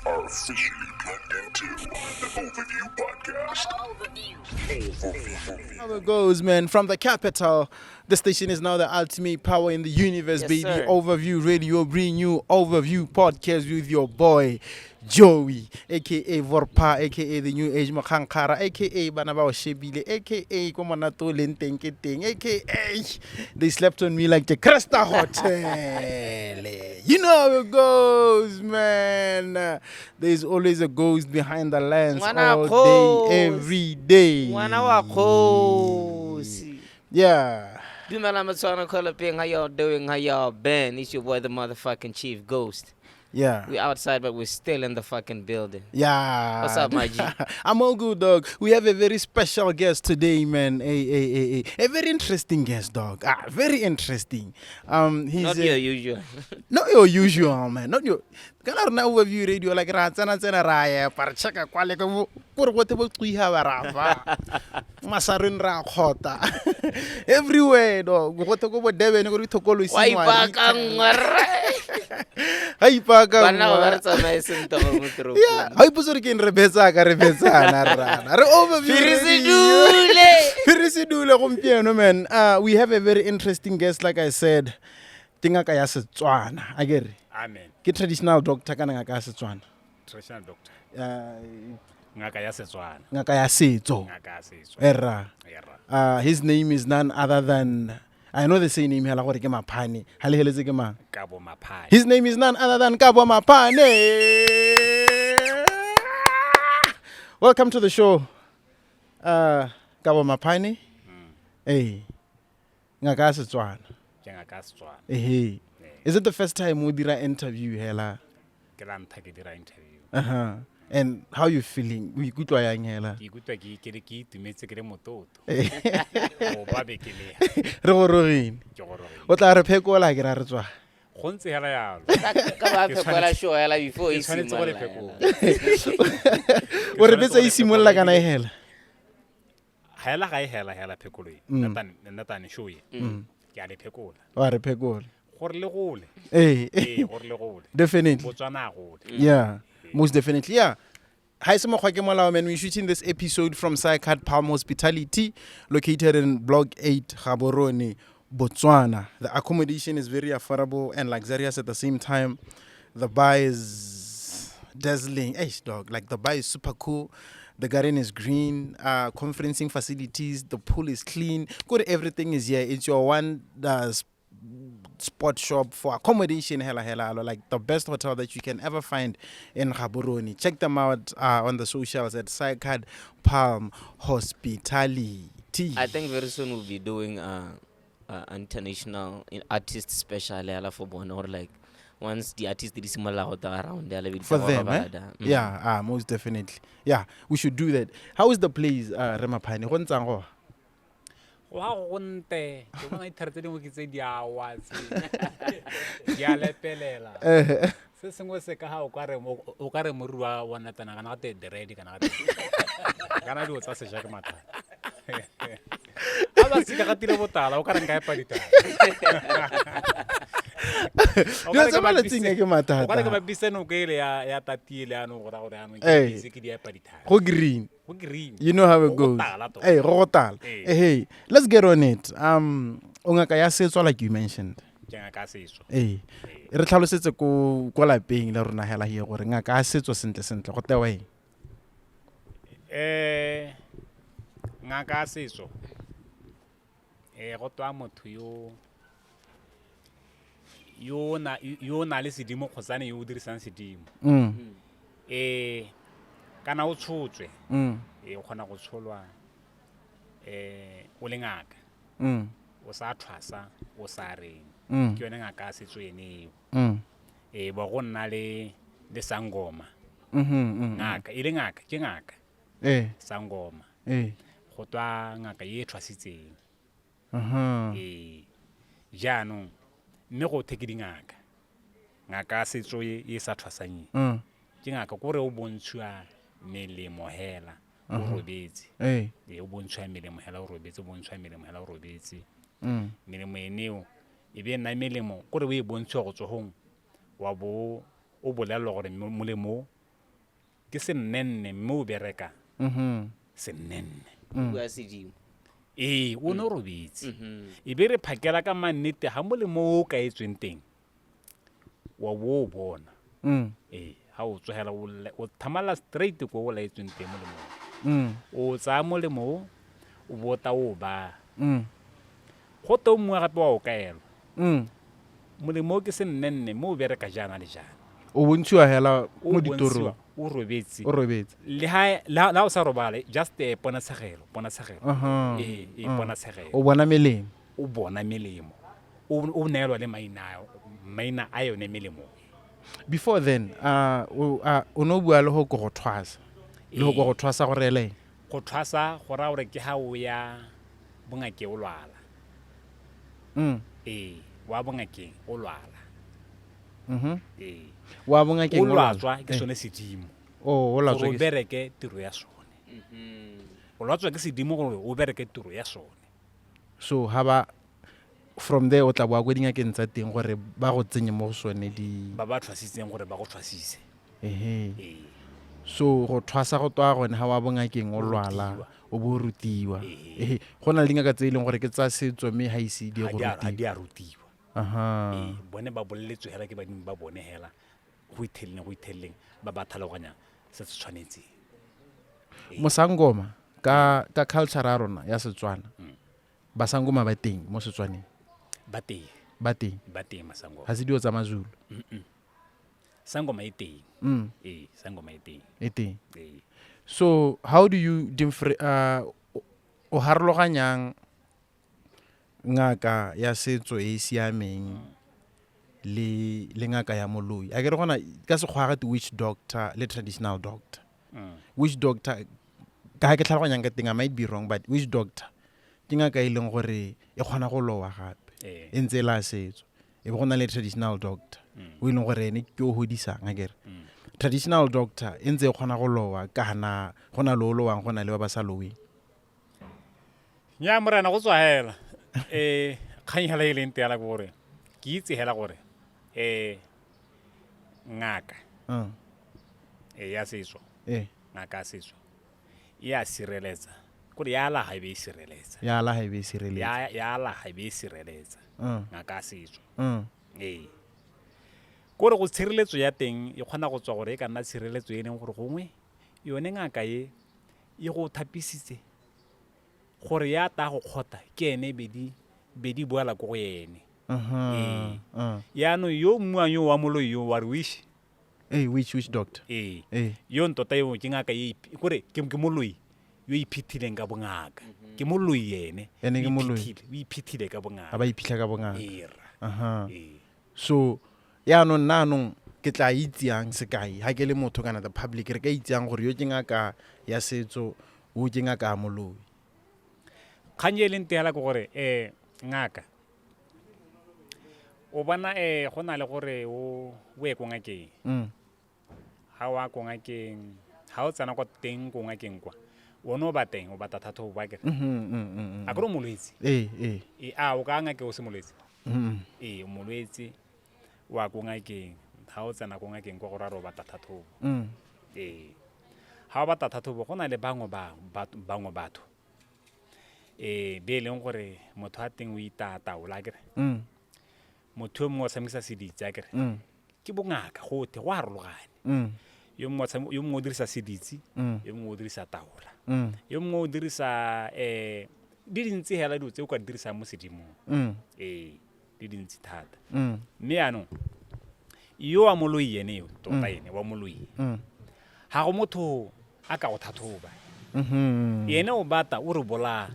Are officially plugged into the Overview Podcast. Overview. How it goes, man. From the capital, the station is now the ultimate power in the universe, Yes, baby. sir. Overview Radio, bring you Overview Podcast with your boy, Joey, aka Vorpa, aka the New Age Mokhankara, aka Bana ba o shebile, aka ko monate o leng teng ke teng, aka they slept on me like the Cresta Hotel. You know how it goes, man. There's always a ghost behind the lens Ngwana all kgosi. day, every day. Ngwana wa kgosi. Yeah. Dumela Motswana Kolopeng, how y'all doing? How y'all been? It's your boy, the motherfucking Chief Ghost. Yeah. We outside, but we're still in the fucking building. Yeah. What's up, my G? I'm all good, dog. We have a very special guest today, man. A very interesting guest, dog. Ah, very interesting. He's Not your usual. Not your usual, man. Not your. Kana rena Overview Radio like ra tsena tsena ra epa re checka kwale ka bo kore gote bo qiha ba ra fa masareng ra khota everywhere dog gote ko bo Durban go re thokolo Wa ipaakangwa, rre. Ga ipaakangwa. Banna ba re tsamaye sentle mo toropong. Yeah, ga ipotse gore ke eng re betsaka re betsana rrana re Overview Phiri se Radio. dule. Phiri se dule gompieno, man. We have a very interesting guest, like I said. Ke ngaka ya Setswana, a ke re? Amen. Ke traditional doctor kana ngaka ya Setswana? Traditional doctor. Ngaka ya Setswana. Ngaka ya setso. Ngaka ya setso. Erra. Erra. His name is none other than, I know the same name hela gore ke Maphane. Ha le heletse ke mang? Kabo Maphane. His name is none other than Kabo Maphane. Welcome to the show. Kabo Maphane. Hey. Ngaka ya Setswana. Ke ngaka ya Setswana. Hey. Is it the first time we dira interview hela? Ke la ntlha ke dira interview. And how you feeling? O ikutlwa yang hela? Ke ikutlwa ke ke ke itumetse ke le mototo. Go ba be ke le. Re gorogile. Ke gorogile. O tla re phekola ke ra re tswa. Go ntse hela yalo. Ka ba phekola show hela before e Ke tshwanetse go le simolola. phekola. O re betsa e simolola kana e hela? Hela ga e hela hela phekolo e. Nnatane show e. Ke a le phekola. Wa re phekola. Gore le gole. Ee. Ee, gore le gole. Definitely. Botswana a gole. Yeah, most definitely. Yeah. Hi, Semokgwa ke Molao, man. We're shooting this episode from Cycad Palm Hospitality, located in Block 8, Gaborone, Botswana. The accommodation is very affordable and luxurious at the same time. The bar is dazzling. Hey, dog. Like, the bar is super cool. The garden is green. Conferencing facilities. The pool is clean. Good, everything is here. It's your one spot shop for accommodation, hela hela, hela, like the best hotel that you can ever find in Gaborone. Check them out on the socials at Cycad Palm Hospitality. I think very soon we'll be doing international artist special hela for bona, or like once the artist di simolola go tla around hela, be di For tla go them, eh? robala. Yeah, most definitely. Yeah, we should do that. How is the place, Remaphane? Go ntsang go? Wa go nte, ke bona dithare tse dingwe ke tse di a wa tse. Di a lepelela. Se sengwe se ka ga o ka re mo, o ka re moriri wa natana kana ga te dread kana ga te. Kana dilo tsa sejwa ke mathata. Ha ba sika ga tile botala, o ka re nka epa ditaba. O Dilo ka re tsa ke ba malatsing a ke mathata. O ka re ke bapise noko ele ya tatiele yanong go raya gore yanong ke Ee. busy ke di epa dithare. Go green. Go green. You know how it Go go goes. tala tota. Hey, go go tala. Ee. Hey, hey, let's get on it. O ngaka ya setso like you mentioned. Ke ngaka ya setso. Ee. Re tlhalosetse ko lapeng la rona hela here gore ngaka ya setso sentle sentle go tewa eng? Ngaka ya setso. Go twa motho yo na le sedimo kgotsane yo o dirisang sedimo. Kana o tshotswe. O kgona go tsholwa, o le ngaka. O sa thwasa, o sa reng. Ke yone ngaka ya setso ene eo. Ba go nna le sangoma. Ngaka, e le ngaka, ke ngaka. Sangoma. Go twa ngaka e thwasitseng. Jaanong, mme go theke dingaka. Ngaka ya setso e sa thwasang e. Ke ngaka kore o bontshiwa melemo hela o robetse. Ee. Ee, o bontshiwa melemo hela o robetse, o bontshiwa melemo hela o robetse. Mm. Melemo eneo e be e nna melemo kore o e bontshiwa go tswa gong wa bo o bolelelwa gore molemo o ke sennenne mme o bereka Mhm. sennenne. Bua sedimo. Ee, o ne o robetse. E be re phakela ka mannete ga molemo o o kaetsweng teng wa bo o bona. Mm. Ee, ga o tsogela o thamala straight ko o laetsweng teng molemo o. Mm. O tsaya molemo o, o bo ta o baya. Mm. Go te o mongwe gape wa o kaelwa. Mm. Molemo o ke sennenne mme o bereka jaana le jaana. O bontshiwa hela O mo bontshiwa, ditorong. o robetse. O robetse. Le ha o sa robale, just ponatshegelo, ponatshegelo. Aha. Ee, ee, Ah. ponatshegelo. O bona melemo. O bona melemo. O neelwa le maina a yone melemo. Before then, o no bua le go go thwasa. Le go go thwasa go rela eng? Go thwasa go raya gore ke ha o ya bongakeng o lwala. Mm. Ee, wa bongakeng o lwala. Mhm. Ee. Wa bongakeng O o lwala. lwatswa ke Eh. sone sedimo. Oh, o Gore lwatswa o ke bereke tiro ya sone. O lwatswa ke sedimo gore o bereke tiro ya sone. So ha ba from there o tla boa ko dingakeng tsa teng gore ba go tsenye mo go sone di Ba ba thwasitseng gore ba go thwasise. Ehe. Ee. So go thwasa go twa gone ha wa bongakeng o lwala, Rutiwa. o bo rutiwa. Ehe. Ehe, go na le dingaka tse e leng gore ke tsa setso mme ha ise di ye Ha go di a- ha rutiwa. di a rutiwa. Aha. Ee, bone ba boleletswe hela ke badimo ba bone hela go ithelleng, go ithelleng, ba ba tlhaloganya se se tshwanetseng. Mosangoma ka culture ya rona ya Setswana. Basangoma ba teng mo Setswaneng. Ba teng. Ba teng. Ba teng masangoma. Ha se dio tsa Mazulu. Sangoma e teng. Mm. Ee, sangoma e teng. E teng. Ee. So how do you o harologanyang ngaka ya setso e e siameng le ngaka ya moloi? A ke re gona ka sekgwa ga te witch doctor le traditional doctor. Mm. Witch doctor ka ha ke tlhaloganyang ka teng, I might be wrong, but witch doctor ke ngaka e leng gore e kgona go lowa gape. Ee. E ntse e le ya setso. E be go na le traditional doctor o e leng gore ene ke o hodisang, akere. Mm. Traditional doctor e ntse e kgona go lowa kana go na le o lowang, go na le ba ba sa loweng. Nnyaa, morena, go tswa hela. Kgang hela e leng teng hela ke gore ke itse hela gore, ngaka Mm. ya setso. Ee. Ngaka ya setso e a sireletsa. Kore ya alaha e be e sireletsa. Ya alaha e be e sireletsa. Ya alaha e be e sireletsa. Mm. Ngaka ya setso. Mm. Ee. Kore go tshireletso ya teng e kgona go tswa gore e ka nna tshireletso e leng gore gongwe yone ngaka e e go thapisitse gore ya ta go kgotha ke ene be di boela ko go ene. Mhm. Ee. Mm. Yaanong yo mmuang yo wa moloi yo wa re wish. Ee, which doctor? Ee. Ee. Yo ntota yo ke ngaka e kore ke moloi yo iphithileng ka bongaka. Ke moloi ene. Ene ke O moloi. o iphithile ka bongaka. A ba iphitlha ka bongaka. Ee, rra. Aha. Ee. So yaanong nna anong ke tla itseang sekai ha ke le motho kana the public re ka itseang gore yo ke ngaka ya setso, o ke ngaka ya moloi. Kgang e leng teng hela ke gore, ngaka o bona, go na le gore o ye ko ngakeng. Mm. Ha o ya ko ngakeng, ha o tsena kwa teng ko ngakeng kwa, o ne o ba teng, o batla tlhatlhobo, akere? Mhm, mm, mm, mm. A kere o molwetse? Ee, ee. Ee, a o ka ngakeng o se molwetse? Mm. Ee, o molwetse, o ya ko ngakeng. Ha o tsena ko ngakeng kwa go raya gore o batla tlhatlhobo. Mm. Ee. Ha o batla tlhatlhobo, go na le bangwe bangwe batho. Be e leng gore motho a teng o itaya taola, akere? Mm. Motho yo mongwe o tshamekisa seditse, akere? Mm. Ke bongaka gothe, go harologane. Mm. Yo mongwe o yo mongwe o dirisa seditse, Mm. yo mongwe o dirisa taola. Mm. Yo mongwe o dirisa, di dintsi hela dilo tse o ka di dirisang mo sedimong. Mm. Ee, di dintsi thata. Mm. Mme yaanong, yo wa moloi ene yo, tota Mm. ene, wa moloi. Mm. Ha go motho a ka go tlhatlhoba. Mhm. Ene o bata, o re bolaya.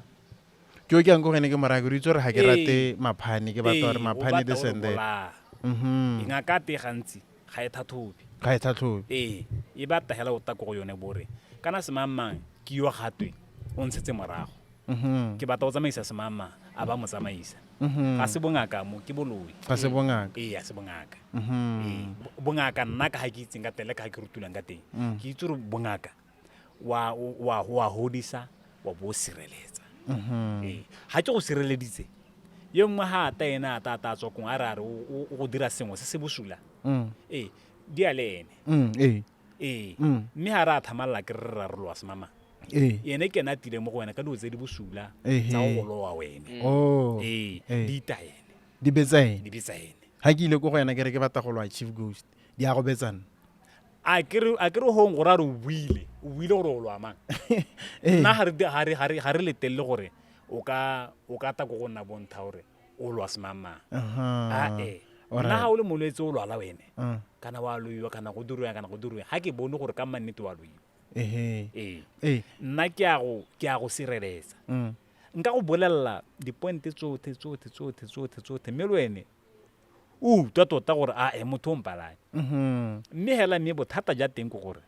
Ke o ke yang ko go ene ke mo raya ke re itse gore ga ke Ee. rate maphane, ke batla gore Ee, o maphane bata this o re and that. bolaya. Mhm. Ngaka te gantsi ga e tlhatlhobe. Ga e tlhatlhobe. Ee, e bata hela o ta ko go yone bore. Kana semang-mang ke yo gatwe o ntshetse morago. Mhm. Ke batla go tsamaisa semang-mang, a ba mo tsamaisa. Ga se bongaka mo, ke boloi. Ga se bongaka. Ee, ga se bongaka. Ee, bongaka nna ka ga ke itseng ka teng le ka ga ke rutulang ka teng, ke itse gore bongaka wa hodisa, wa bo o sireletsa. Ee, ga ke go sireleditse, ye nngwe ga ata ene a ta a tswa kong a re a re o go dira sengwe se se bosula, ee, di a le ene. Ee. Ee, mme ga re a thamalla ke re raroloa semama, ene ke ene a tile mo go wena ka dilo tse di bosula tsa go goloa wene. Oh. Ee, di ita ene. Di betsa ene. Di betsa ene. Ga ke ile ko go wena ke re ke batla go lwa Chief Ghost, di a go betsana. A ke re gong gore a re o buile, o buile gore o lwa mang. Nna ga re letelele gore o ka ta ko go nna bontha gore o lwa semang. Ae. Nna ga o le molwetse o lwala wene, kana wa loiwa, kana go diriwa, kana go diriwa, ga ke bone gore ka mannete wa loiwa. Ee. Nna ke a go sireletsa. Nka go bolelela dipointe tsotlhe tsotlhe tsotlhe tsotlhe tsotlhe, mme le wene o utlwa tota gore a e motho o mpalane. Mme hela mme bothata ja teng ke gore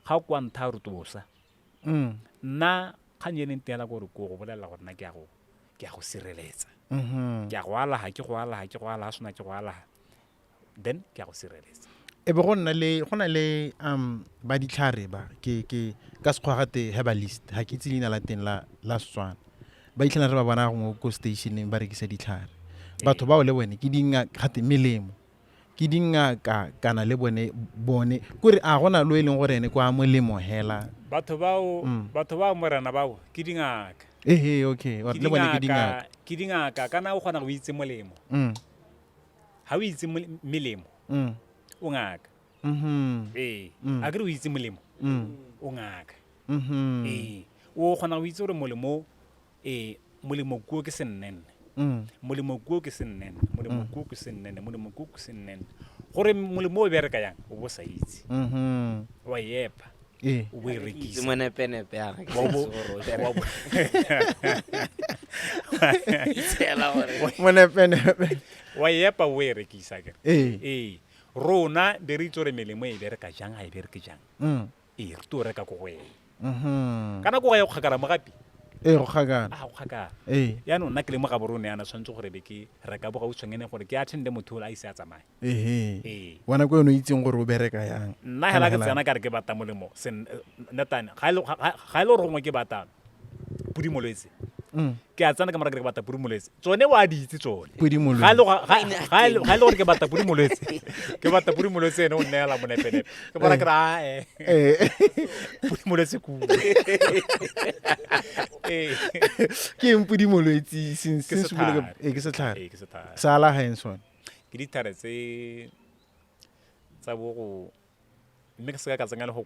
ga o kwa ntha re tosa. Nna kgang e leng teng la gore ko go bolelela gore nna ke a go sireletsa. Ke a go alaha, ke go alaha, ke go alaha, sona ke go alaha. Then ke a go sireletsa. E be go nna le go na le ba ditlhare ba ke ka sekgwa gate herbalist, ga ke itse leina la teng la Setswana. Ba itlhela re ba bona gongwe ko stationeng ba rekisa ditlhare. Batho bao le bone ke dingaka gate melemo. Ke dingaka kana le bone kore a gona lo e leng gore ene kwa molemo hela. Batho bao morena bao ke dingaka. Ehe, okay. Le bone ke dingaka. Ke dingaka kana o kgona go itse molemo. Ha o itse melemo, o ngaka. Ee, a ke re o itse molemo, o ngaka. Ee, o kgona go itse gore molemo, ee, molemo kuo ke sennene. Molemo kuo ke sennene, molemo kuo ke sennene, molemo kuo ke sennene. Gore molemo o bereka yang, o bo sa itse. Wa epa. O bo e rekisa. Monepenepe ya ga. Monepenepe. Wa epa o e rekisa ke. Ee. Rona be re itse gore melemo e bereka jang, ga e bereke jang. Ee, re to reka ko go ena. Kana ko go ya go kgakala mogapi. Ee, go kgakala. A go kgakala. Ee. Yaanong nna ke le mo Gaborone yana tshwanetse gore be ke reka bo gautshwanyane gore ke attende motho o a ise a tsamaye. Ee. Wena ko yone o itseng gore o bereka yang. Nna hela ke tsena ka re ke batla molemo netane ga e le gore gongwe ke batla pudi molwetse. Ke a tsena ka mora ke batla pudi molwetse. Tsone wa di itse tsone. Pudi molwetse. Ga e le gore ke batla pudi molwetse. Ke batla pudi molwetse ene o nneela monepenepe. Ke bona ke re a e. Pudi molwetse ku. Ee. Ke eng pudi molwetse since ke setlhare. Ee, ke setlhare. Sa ala ga eng sone? Ke ditlhare tse tsa bo go mme ke se ka tsenya le go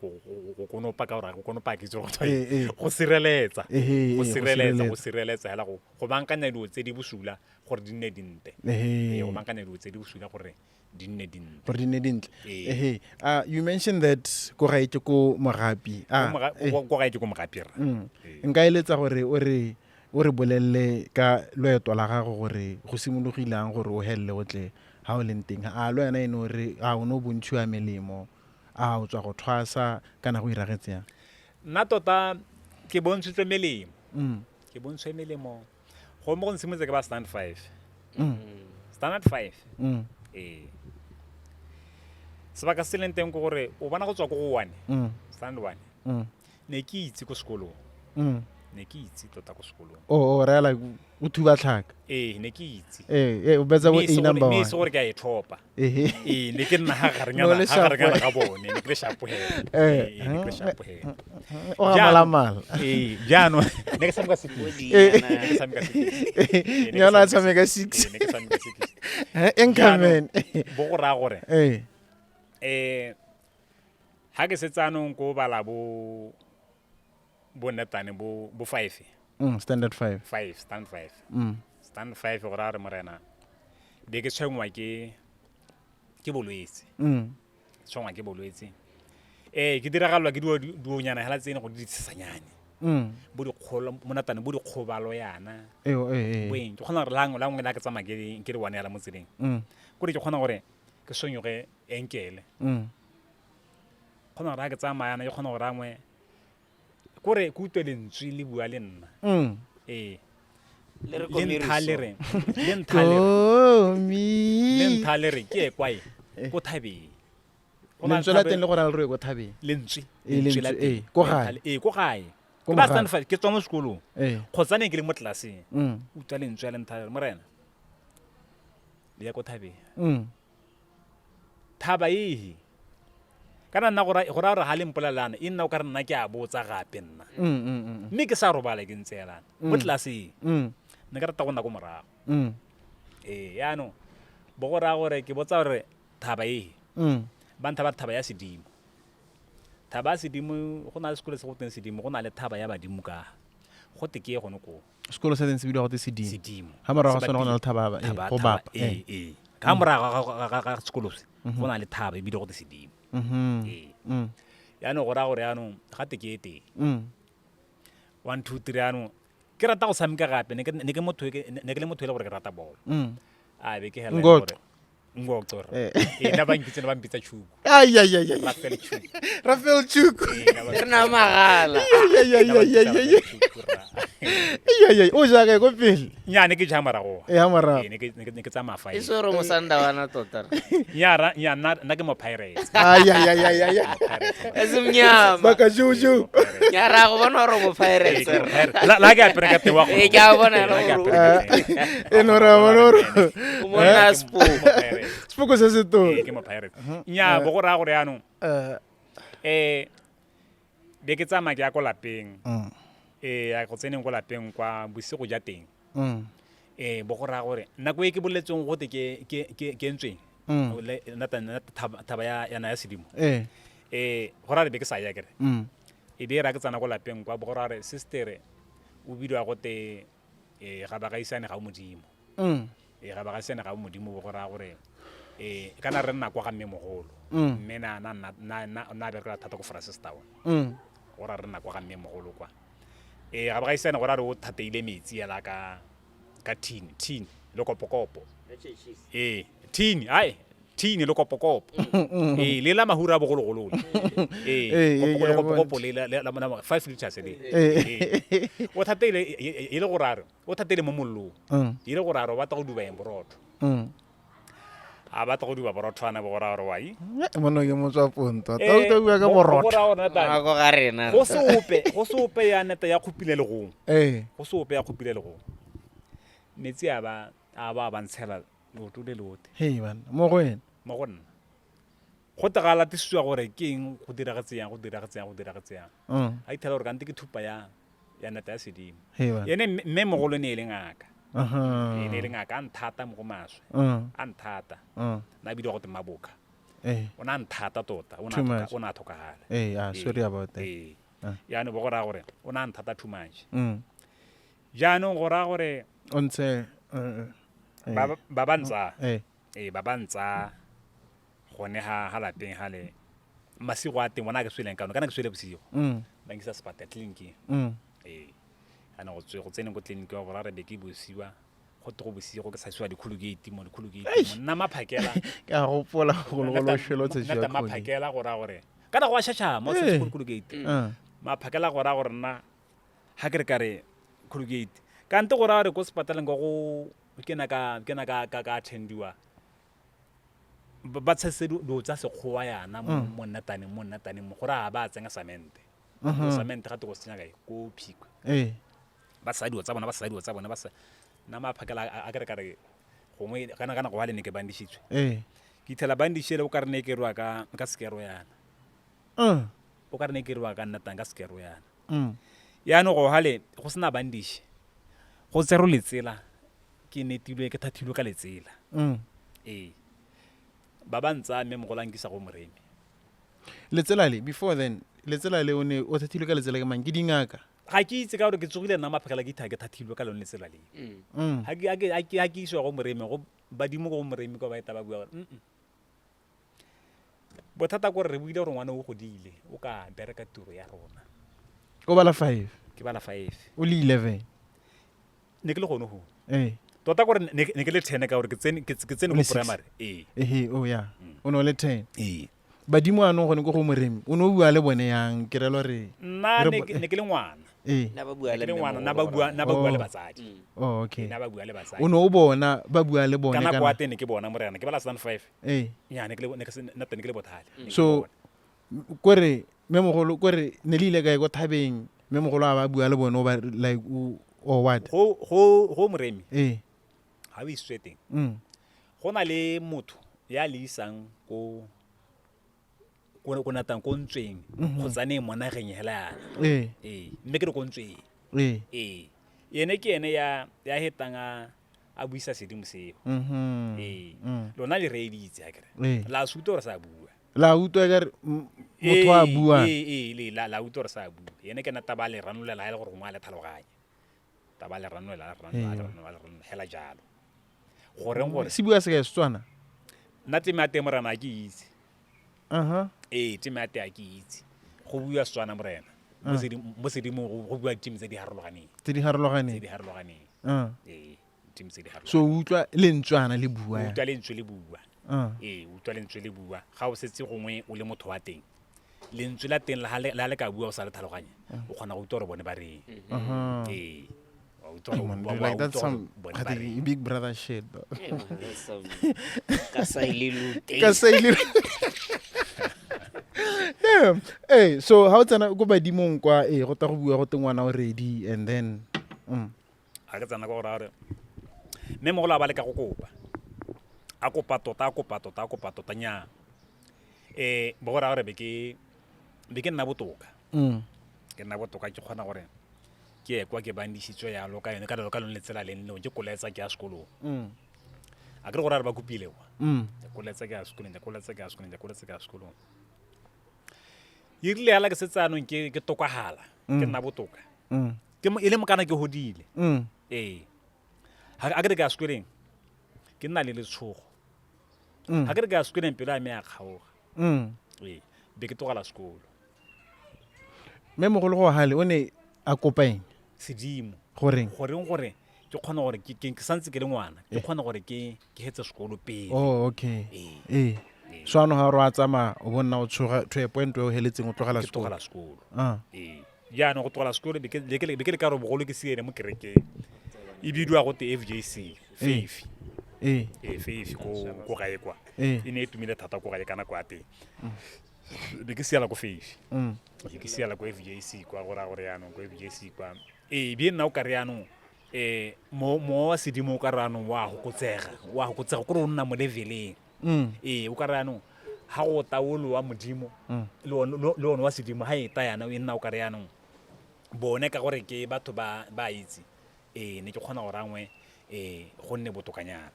konopa ka gore go konopa ke itse go go sireletsa. Go sireletsa, go sireletsa hela go bankanya dilo tse di bosula gore di nne dintle. Ee, go bankanya dilo tse di bosula gore di nne dintle. Gore di nne dintle. Ehe. You mentioned that ko gae ke ko Mogapi. Ko gae ke ko Mogapi rra. Nka eletsa gore o re bolelle ka loeto la gago gore go simologilang gore o helle o tle ha o leng teng. A le wena ene o re a o ne o bontshiwa melemo, a o tswa go thwasa kana go iragetse yang? Nna tota ke bontshitswe melemo. Ke bontshitswe melemo. Go mo go nsimotse ke ba stand 5. Standard 5. Ee. Sebaka se leng teng ke gore o bona go tswa ko go 1. Stand 1. Ne ke itse ko sekolong. Ne ke itse tota ko sekolong. O reela o thuba tlhaka. Ee, ne ke itse. Ee, o betsa bo A number 1. Mme se gore ke a e thopa. Ee, ne ke nna ga garenyana ga bone, ne ke le shapo hela. Ee, ne ke le shapo hela. O ga malamala. Ee, jaanong ne ke tshameka 6. Ne ke tshameka 6. Nyana a tshameka 6. Ne ke tshameka 6. Incoming. Bo go raya gore. Ee. Ha ke setse anong ko bala bo netane bo 5. Standard 5. 5, stand 5. Stand 5 go raya re morena be ke tshwenngwa ke bolwetse. Tshwenngwa ke bolwetse. Ee, ke diragalwa ke duonyana hela tsene go di tshesanyane. Bo dikgolo monatane bo dikgobalo yana. Ee. Boeng ke kgona gore langwe langwe la ke tsamaya ke le one hela mo tseleng. Kore ke kgona gore ke sonyoge enkele. Kgona gore ha ke tsamaya yana ke kgona gore angwe kore ke utlwe lentswe le bua le nna. Ee. Le re Le komi ntha le re re le ntha le re Komi. le ntha le re ke e kwae ko thabeng. Go na le Lentswe la thabe- teng le gore a le re ko thabeng. Lentswe. Ee, Lentswe la lentswe, teng. ee, ko Le gae. ntha le- Ee, ko gae. Ko Ke ba mogae. stand fa ke tswa mo sekolong. Ee. Kgotsa ne ke le mo tlelaseng. Utlwa lentswe le ntha le re, morena. Le ya ko thabeng. Thaba ehe. Kana nna go ra go ra gore ha le mpolelana e nna o ka re nna ke a botsa gape nna. Mme ke sa robala ke ntse elana mo tlelaseng. Ne ke rata go nna ko morago. Ee, yaanong bo go raya gore ke botsa gore thaba ehe. Ba ntha ba re thaba ya sedimo. Thaba ya sedimo go na le sekolo se go teng sedimo go na le thaba ya badimo ka. Go te ke ye gone koo. Sekolo sa teng se bidiwa gote sedimo. Sedimo. Ha morago ga Se sona go na le bapile- thaba ya ba- ee, thaba- go thaba- bapa, ee, ee. Ka morago ga sekolo se go na le thaba e bidiwa gote sedimo. Ee. Yaanong go raya gore yaanong ga te ke ye teng. 1 2 3 yaanong ke rata go tshameka gape ne ke ne ke motho ne ke le motho e le gore ke rata bolo. A be ke hela e le Ngoqo. gore Ngoqo rra. Eh. Ee, nna ba nkitse ne ba mpitsa Chuku. Ai ai ai ai. Rafael Chuku. Rafael Chuku. Ee, nna ba Re na magala. Ai ai nna ba ai ai mpitsa ai. Rafael Chuku, rra. Ai ai ai. O ja kae ko pele? Nnyaa, ne ke ja morago. Ee, ha morago. Ee, ne ke tsamaya fa E se gore mosandawana tota. Nnyaa, nnyaa, nna ke mo Pirates. Ai ai ai ai ai. E se mnyama. Baka juju. Nya ra go bona gore mo Pirates. Ee, ke mo Pirates. La ke apere ka teng wa Ee, ke a bona Ee, la ke gore apere ka teng. E no ra bona gore o monna Spo. Ke mo Pirates. Sepoko se se Ee, tona. ke mo Pirates. Nnyaa, bo go raya gore yaanong be ke tsamaya ke ya ko lapeng. Ee, ya go tseneng ko lapeng kwa bosigo ja teng. Ee, bo go raya gore nako e ke boletseng gote ke ntsweng. Nna thaba ya na ya sedimo. Ee. Ee, go raya gore be ke sa ya kere. E be e raya ke tsena ko lapeng kwa bo go raya gore sister o bidiwa gote ga ba gaisane ga o modimo. Ee, ga ba gaisane ga o modimo bo go raya gore kana re nna kwa ga mme mogolo. Mme na berekela thata ko Francistown. Go raya re nna kwa ga mme mogolo kwa. Ee, ga ba gaisane go raya gore o thateile metsi hela ka tin le kopokopo. Ee, tin, ai, tin le kopokopo. Ee, le la mahura a bogologolo le. Ee, Ee, ee, le ke a kopokopo bona. le la 5 liters le. Ee. Ee. O thateile e le gore a re, o thateile mo mollong. E le gore a re o batla go duba eng borotho. A batla go duba borothwana bo go raya gore wa i. Monna ke motswapong tota. Ee, O tla bua ka bo borotho. raya gore Nathan, Nako ga rena. go se ope, go se ope ya neta ya khupile legong. Ee. Go se ope ya khupile legong. Metsi a ba a ba ba ntshela leoto le leote. Hei bana, mo go wena. Mo go nna. Go te ga latisiwa gore ke eng go diragetse yang, go diragetse yang, go diragetse yang. A ithela gore kante ke thupa ya neta ya sedimo. Hei bana. Ene mme mogolo ne e le ngaka. E ne e le ngaka a nthata mo go maswe. A nthata. Na bidiwa gote Maboka. Ee. O ne a nthata tota, o Too much. ne a tlhokagala. Ee, ah, sorry about that. Ee. Jaanong bo go raya gore o ne a nthata too much. Jaanong go raya gore O ntse ba ba ntsa. Ee. Ee, ba ba ntsa gone ha lapeng ha le masigo a teng bona ke sweleng kano kana ke swele bosigo. Ba nkisa sepatela tleliniking. Ee. Ana go tswe go tseneng ko tleliniking go raya re be ke bosiwa go te go bosigo ke sa siwa di-colgate mo di-colgate mo nna maphakela. Ke a gopola golo golo shelo tse Nna siwa ta maphakela go raya gore kana go a shashama o Ee. se colgate. Maphakela go raya gore nna ha ke re ka re colgate. Kante go raya gore ko sepateleng kwa go ke na ka ke na ka ka ka attendiwa. Ba tshetse dilo tsa sekgowa yana mo nnataneng mo nnataneng mo go raya ba tsenya cement. Cement ga te go senya kae ko Phikwe. Ee. Ba sa dilo tsa bona, ba sa dilo tsa bona, ba sa nna maphakela a ke re ka re gongwe kana go wa le ne ke bandishitswe. Ee. Ke ithela bandage ele o ka re ne ke rwa ka sekero yana. O ka re ne ke rwa ka nnatang ka sekero yana. Yaanong go hale go sena bandage. Go tsero letsela ke netilwe ke thathilwe ka letsela. Ee. Ba ba ntsa mme mogolo a nkisa go moremi. Letsela le before then letsela le o ne o thathilwe ka letsela ke mang ke dingaka. Ga ke itse ka gore ke tsogile nna maphakela ke itha ke thathilwe ka lone letsela le. Ha ke isiwa go moremi go badimo go moremi kwa ba eta ba bua gore Bothata ke gore re buile gore ngwana o godile o ka bereka tiro ya rona. O bala 5. Ke bala 5. O le 11. Ne ke le gone ho. Ee. Tota gore ne ke le 10 ka gore ke tsene ke tsene O ko le six. primary. Ee. Ehe, oh yeah. O ne o le 10. Ee. Badimo anong gone ko go moremi o ne o bua le bone yang ke rela re Nna re ne ke le ngwana. Ee. Na ba bua Ke le le mme ngwana na mogolo ba gore- bua na ba bua le Oh. batsadi. Oh, okay. Na ba bua le batsadi. O ne o bona ba bua le bone Ka nako kana- ya teng ne ke bona morena, ke bala standard 5. Ee. Nya ne ke le ne ke se nna teng ke le bothale. Ne ke So bona. kore mme mogolo kore ne le ile kae ko thabeng mme mogolo a ba bua le bone o ba like o or what? Go moremi Ee. ha o isitswe teng. Go na le motho ya le isang ko natang ko ntsweng kgotsaneng mo nageng hela yana. Ee. Ee, mme ke re ko ntsweng. Ee. Ee, ene ke ene ya hetang a buisa sedimo seo. Ee, lona le reeditse akere. Ee. La se utlwa gore sa bua. La utlwa ekare motho a buang. Ee, ee, la utlwa gore sa bua. Ene ke ena taba a le ranolela ha e le gore gongwe a le tlhaloganye. Taba a le ranolela, a le ranolela, a le ranolela, a le ranolela, hela jalo. Goreng gore Se bua se kae Setswana? Nna teme ya teng morena ha ke itse. Aha. Ee, teme ya teng ha ke itse. Go bua Setswana morena. Mo sedimong go bua diteme tse di harologaneng. Tse di harologaneng. Tse di harologaneng. Ee, diteme tse di harologaneng. So o utlwa lentswana le bua. O utlwa lentswe le bua. Ee, o utlwa lentswe le bua. Ga o setse gongwe o le motho wa teng. Lentswe la teng le ha le ka bua o sa le tlhaloganye, o kgona go utlwa gore bone ba reng. Ee. Wa utlwa gore Man, wa like that's utlwa gore some bone ba reng. big brother shit though. Yeah, man, that's some ka sa ile lute. Ka sa ile. Yeah. Hey, so ha o tsena ko badimong kwa go tla go bua go te ngwana o ready and then Ha ke tsena ka gore a re mme mogolo a ba leka go kopa. A kopa tota, a kopa tota, a kopa tota nya. Bo go raya gore be ke nna botoka. Ke nna botoka ke kgona gore ke ye kwa ke bandisitswe yalo ka yone ka lone letsela le lengwe ke koletsa ke ya sekolong. A ke re gore a re ba kopile kwa. Ke koletsa ke ya sekolong, ke koletsa ke ya sekolong, ke koletsa ke ya sekolong. E rile yala ke setse anong ke tokagala, ke nna botoka. Ke e le mokana ke hodile. Ee. Ha ke re ke ya sekolong, ke nna le letshogo. Ha ke re ke ya sekolong pelo ya me ya kgaoga. Ee, be ke tlogela sekolo. Mme mogolo go hale o ne a kopa eng? Sedimo. Goreng? Goreng gore ke kgone gore ke santse ke le ngwana, ke kgone gore ke hetse sekolo pele. Oh, okay. Ee. Ee. So ano ha re a tsamaya o bona o tshoga to a point o heletseng o tlogela Ke sekolo. tlogela sekolo. Ee. Jaanong go tlogela sekolo be ke le ka re bogolo ke siele mo kerekeng. E bidiwa go te FJC, Faith. Ee. Ee, Faith ko gae kwa. Ee. E ne e tumile thata ko gae ka nako ya teng. Be ke siela ko Faith. Be ke siela ko FJC kwa go raya gore jaanong ko FJC kwa. Ee, be nna o ka re jaanong, mowa wa sedimo o ka re jaanong wa hokotsega, wa hokotsega kore o nna mo leveleng. Ee, o ka re jaanong ha go taolo wa modimo, le one wa sedimo ha e ta yana, e nna o ka re jaanong bone ka gore ke batho ba itse. Ee, ne ke kgona gore gangwe, go nne botokanyana.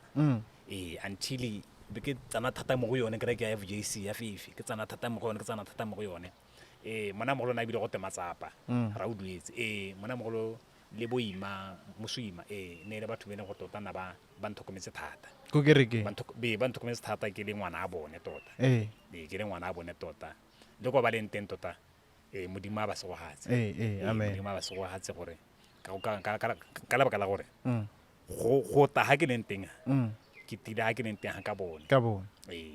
Ee, until be ke tsena thata mo go yone kereke ya FJC ya Faith, ke tsena thata mo go yone, ke tsena thata mo go yone. Ee, monna mogolo o ne a bile go te matsapa, ra o duetse. Ee, monna mogolo le boima, mosuima, ee, ne e le batho ba e leng gore tota nna ba ntlhokometse thata. Ko kerekeng? Ba be, ba ntlhokometse thata ke le ngwana a bone tota. Ee. Ee, ke le ngwana a bone tota. Le kwa ba leng teng tota, ee, Modimo a ba segogatse. Ee, ee, Ee, amen. Modimo a ba segogatse gore ka lebaka la gore go ta ha ke leng teng, ke tila ha ke leng teng ha ka bone. Ka bone. Ee.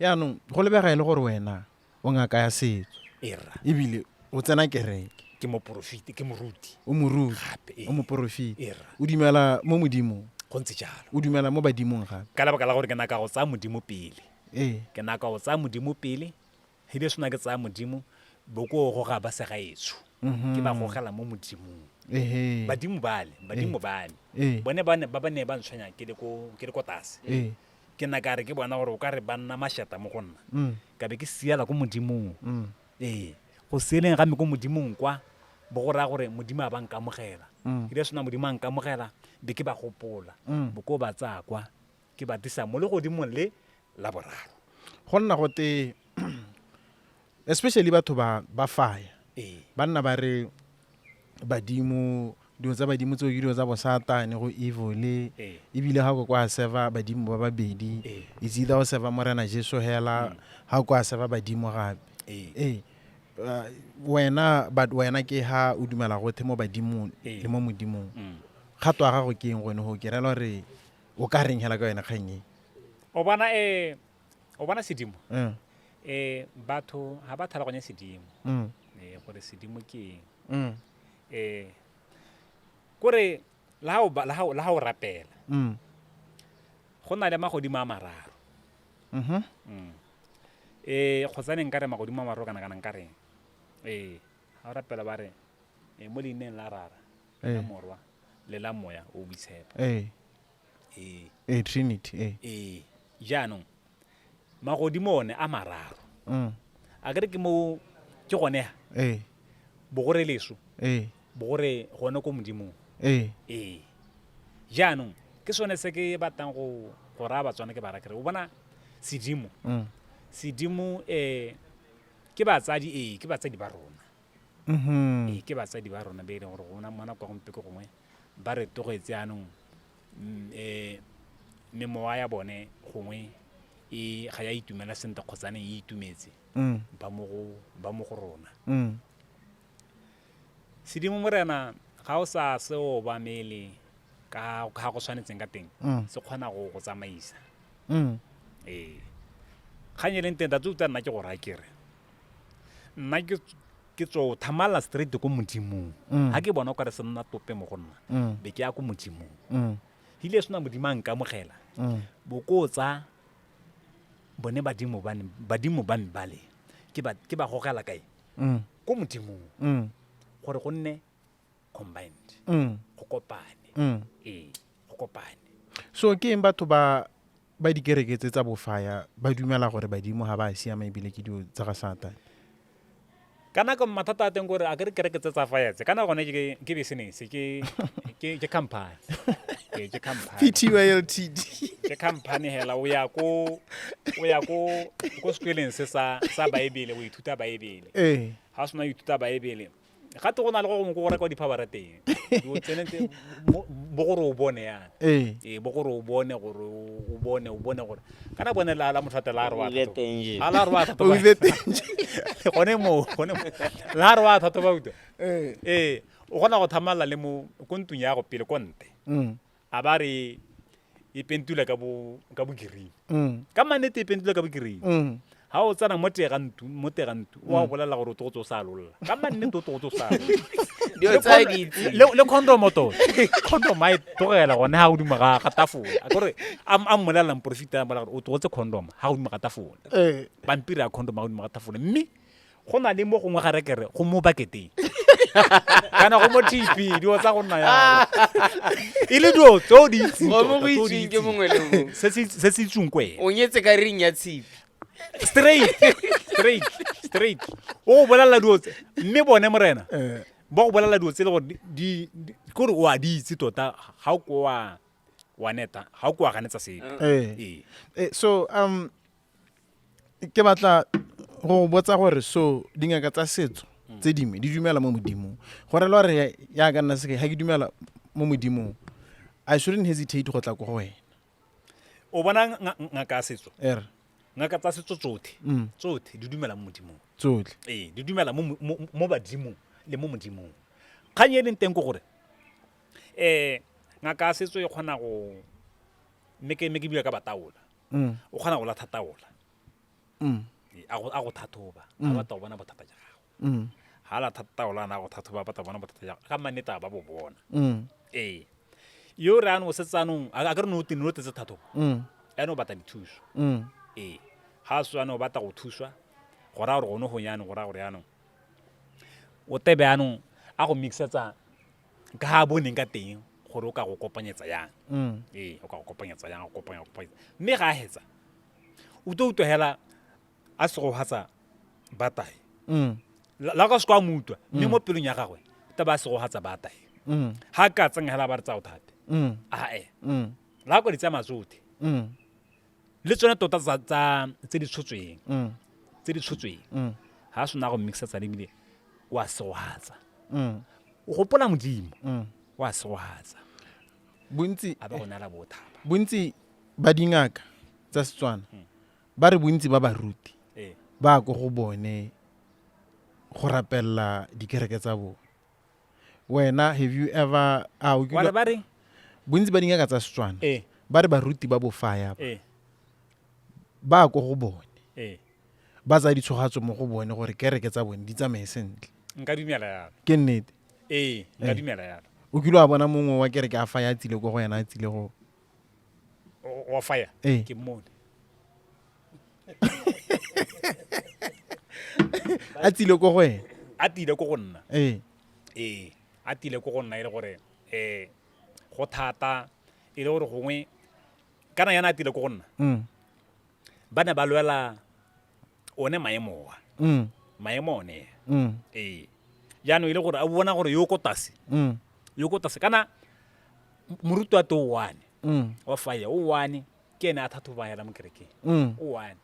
Jaanong go lebega e le gore wena o ngaka ya setso. Ee, rra. Ebile o tsena kereke. Ke moporofeti, ke moruti. O moruti. Gape, ee. O moporofeti. Ee, rra. O dumela mo Modimong. Go ntse jalo. O dumela mo badimong gape. Ka lebaka la gore ke naka go tsaya Modimo pele. Ee. Ke naka go tsaya Modimo pele. Ebile sena ke tsaya Modimo, bo ko goga ba segaetsho. Ke ba gogela mo Modimong. Ehe. Badimo bale, badimo ba me. Ee. Bone ba ne ba ba ne ba ntshwenya ke le ko, ke le ko tlase. Ee. Ke nna ka re ke bona gore o ka re ba nna mashata mo go nna. Ka be ke siela ko Modimong. Ee. Go sieleng ga me ko Modimong kwa, bo go raya gore Modimo a ba nkamogela. Ebile sena Modimo a nkamogela, be ke ba gopola. Bo ko ba tsaya kwa, ke ba tlisa mo legodimong le la boraro. Go nna go te, especially batho ba fire. Ee. Ba nna ba re badimo, dilo tsa badimo tseo ke dilo tsa bosatane, go evil. Ee. Ebile ha o kwa serva badimo ba babedi, Ee. it's either o serva Morena Jesu hela, ha o kwa serva badimo gape. Ee. Ee. Wena, but wena ke ha o dumela gothe mo badimong Ee. le mo Modimong. Kgato ya gago ke eng gone ho? Ke rela gore o ka reng hela ka yone kgang e? O bona sedimo? Batho ha ba tlhaloganye sedimo. Gore sedimo ke eng? Ee, kore le ha o ba- le ha o- le ha o rapela go na le magodimo a mararo. Ee, kgotsa ne nka re magodimo a mararo kana kana nka reng? Ee, ga o rapela ba re mo leineng la Rara, la Morwa le la Moya o Boitshepo. Ee. Ee. Ee, Trinity, ee. Ee, jaanong magodimo one a mararo. A kere ke mo ke gone ha Ee. bogore leso, Ee. bogore gone ko Modimong. Ee. Ee, jaanong ke sone se ke batlang go raya Batswana ke ba raya kere o bona sedimo. Sedimo ke batsadi, ee, ke batsadi ba rona. Ee, ke batsadi ba rona be e leng gore gona mo nako ya gompieno gongwe ba re tlogetse jaanong, memowa ya bone gongwe e ga ya itumela sentle kgotsa ne e itumetse, ba mo go rona. Sedimo Morena ga o sa se obamele ka ga go tshwanetseng ka teng, se kgona go go tsamaisa. Ee, kgang e leng teng, ntate, utlwa, nna ke go raya kere nna ke tswa o thamala straight ko Modimong. Ga ke bona o kare se nna tope mo go nna, be ke ya ko Modimong. Ile sena Modimo a nkamogela, bo ko tsa bone badimo ba ne, badimo ba me bale ke ba gogela kae? Ko Modimong, gore go nne combined, go kopane. Ee, go kopane. So ke eng batho ba dikereke tse tsa bofaya ba dumela gore badimo ga ba a siama ebile ke dilo tsa ga Satane? Ka nako mathata a teng kore a ke re kereke tse tsa fire tse kana gone ke business, ke company. Ee, ke company. Pty Ltd. Ke company hela. O ya ko sekoleng se sa Baebele, o ithuta Baebele. Ga o sena o ithuta Baebele, gate go na le go gongwe ko go rekwa di-power teng, o tsene bo gore o bone yana. Ee, bo gore o bone, gore o bone gore kana bone la motho ate la re wa O ile teng je. a la re wa thata. O ile teng. Gone mo la re wa thata ba utlwa. Ee, o kgona go thamalla le mo ko ntlong ya go pele ko nte, a ba re e pentula ka bo green. Ka mannete e pentula ka bo green. Ha o tsena mo teng ga ntlo, mo teng ga ntlo, o a bolela gore o tlogetse o sa lolla. Ka mannete o tlogetse o sa lolla. Dilo tsa di itse. Le condom tota, condom a e tlogela gone ha godimo ga tafole. A kore a mmolelela moporofeta, a mmolelela gore o tlogetse condom ha godimo ga tafole, pampiri ya condom ha godimo ga tafole, mme go na le mo gongwe ga rekere go mo baketeng kana go mo TP. Dilo tsa go nna yalo e le dilo tse o di itseng Go mo tota, go tse o di itseng ke itseng. mongwe le mongwe. Se se itseng ko wena. O nyetse ka ring ya tshipi. Straight, straight, straight. O go bolelela dilo tse, mme bone Morena ba go bolelela dilo tse e le gore ke gore o a di itse tota. Ga o ko wa neta, ga o ko wa ganetsa sepe. Ee. So ke batla go botsa gore so dingaka tsa setso tse dingwe di dumela mo Modimong, gore le gore ya ka nna sekai, ga ke dumela mo Modimong, I shouldn't hesitate go tla ko go wena? O bona ngaka ya setso, Ere. ngaka tsa setso tsotlhe, tsotlhe di dumela mo Modimong. Tsotlhe. Ee, di dumela mo badimong le mo Modimong. Kgang e leng teng ke gore ngaka ya setso e kgona go mme ke bua ka bataola, o kgona go latlha taola. Ee, a go thathoba, a batla go bona bothata ja gago. Ga a latlha taola ana a go thathoba, a batla go bona bothata ja gago, ka mannete a ba bo bona. Ee, yo re anong o setse anong a ke re no o tetse thathobo, yaanong o batla dithuso. Ee, ga a se anong o batla go thuswa, go raya gore gone go yanong, go raya gore yanong o tebe yanong a go mixetsa ka ga a boneng ka teng gore o ka go kopanyetsa yang. Ee, o ka go kopanyetsa yang, go kopanya, go kopanyetsa, mme ga a hetsa o tlo utlwa hela a se go hatsa batae. La ka se kwa mo utlwa, mme mo pelong ya gagwe taba a se go hatsa batae. Ga ka tsenya hela ba re tsa o thate ae la ko di tsamaya tsotlhe le tsone tota tse di tshotsweng, tse di tshotsweng. Ga a sena go mixetsa le ebile o a segogatsa, o gopola Modimo, o a segogatsa. Bontsi A ba go neela bothaba. Bontsi ba dingaka tsa Setswana ba re bontsi ba baruti ba ko go bone go rapelela dikereke tsa bone. Wena, have you ever a o Wa kile re ba reng? Bontsi ba dingaka tsa Setswana ba re baruti ba bofaya ba ba ko go bone ba tsaya ditshogatso mo go bone gore kereke tsa bone di tsamaye sentle. Nka dumela yalo. Ke nnete? Ee, nka dumela yalo. O kile wa bona mongwe wa kereke a fire a tsile ko go yena a tsile go Wa fire? Ee. Ke mmone. A tsile ko go wena? A tile ko go nna. Ee. Ee, a tile ko go nna e le gore go thata, e le gore gongwe kana yana a tile ko go nna. Ba ne ba lwela one maemo a. Maemo one. Ee. Jaanong e le gore a bona gore yo ko tlase. Yo ko tlase kana moruti wa te o one. Wa fire o one ke ene a thathoba hela mo kerekeng. O one.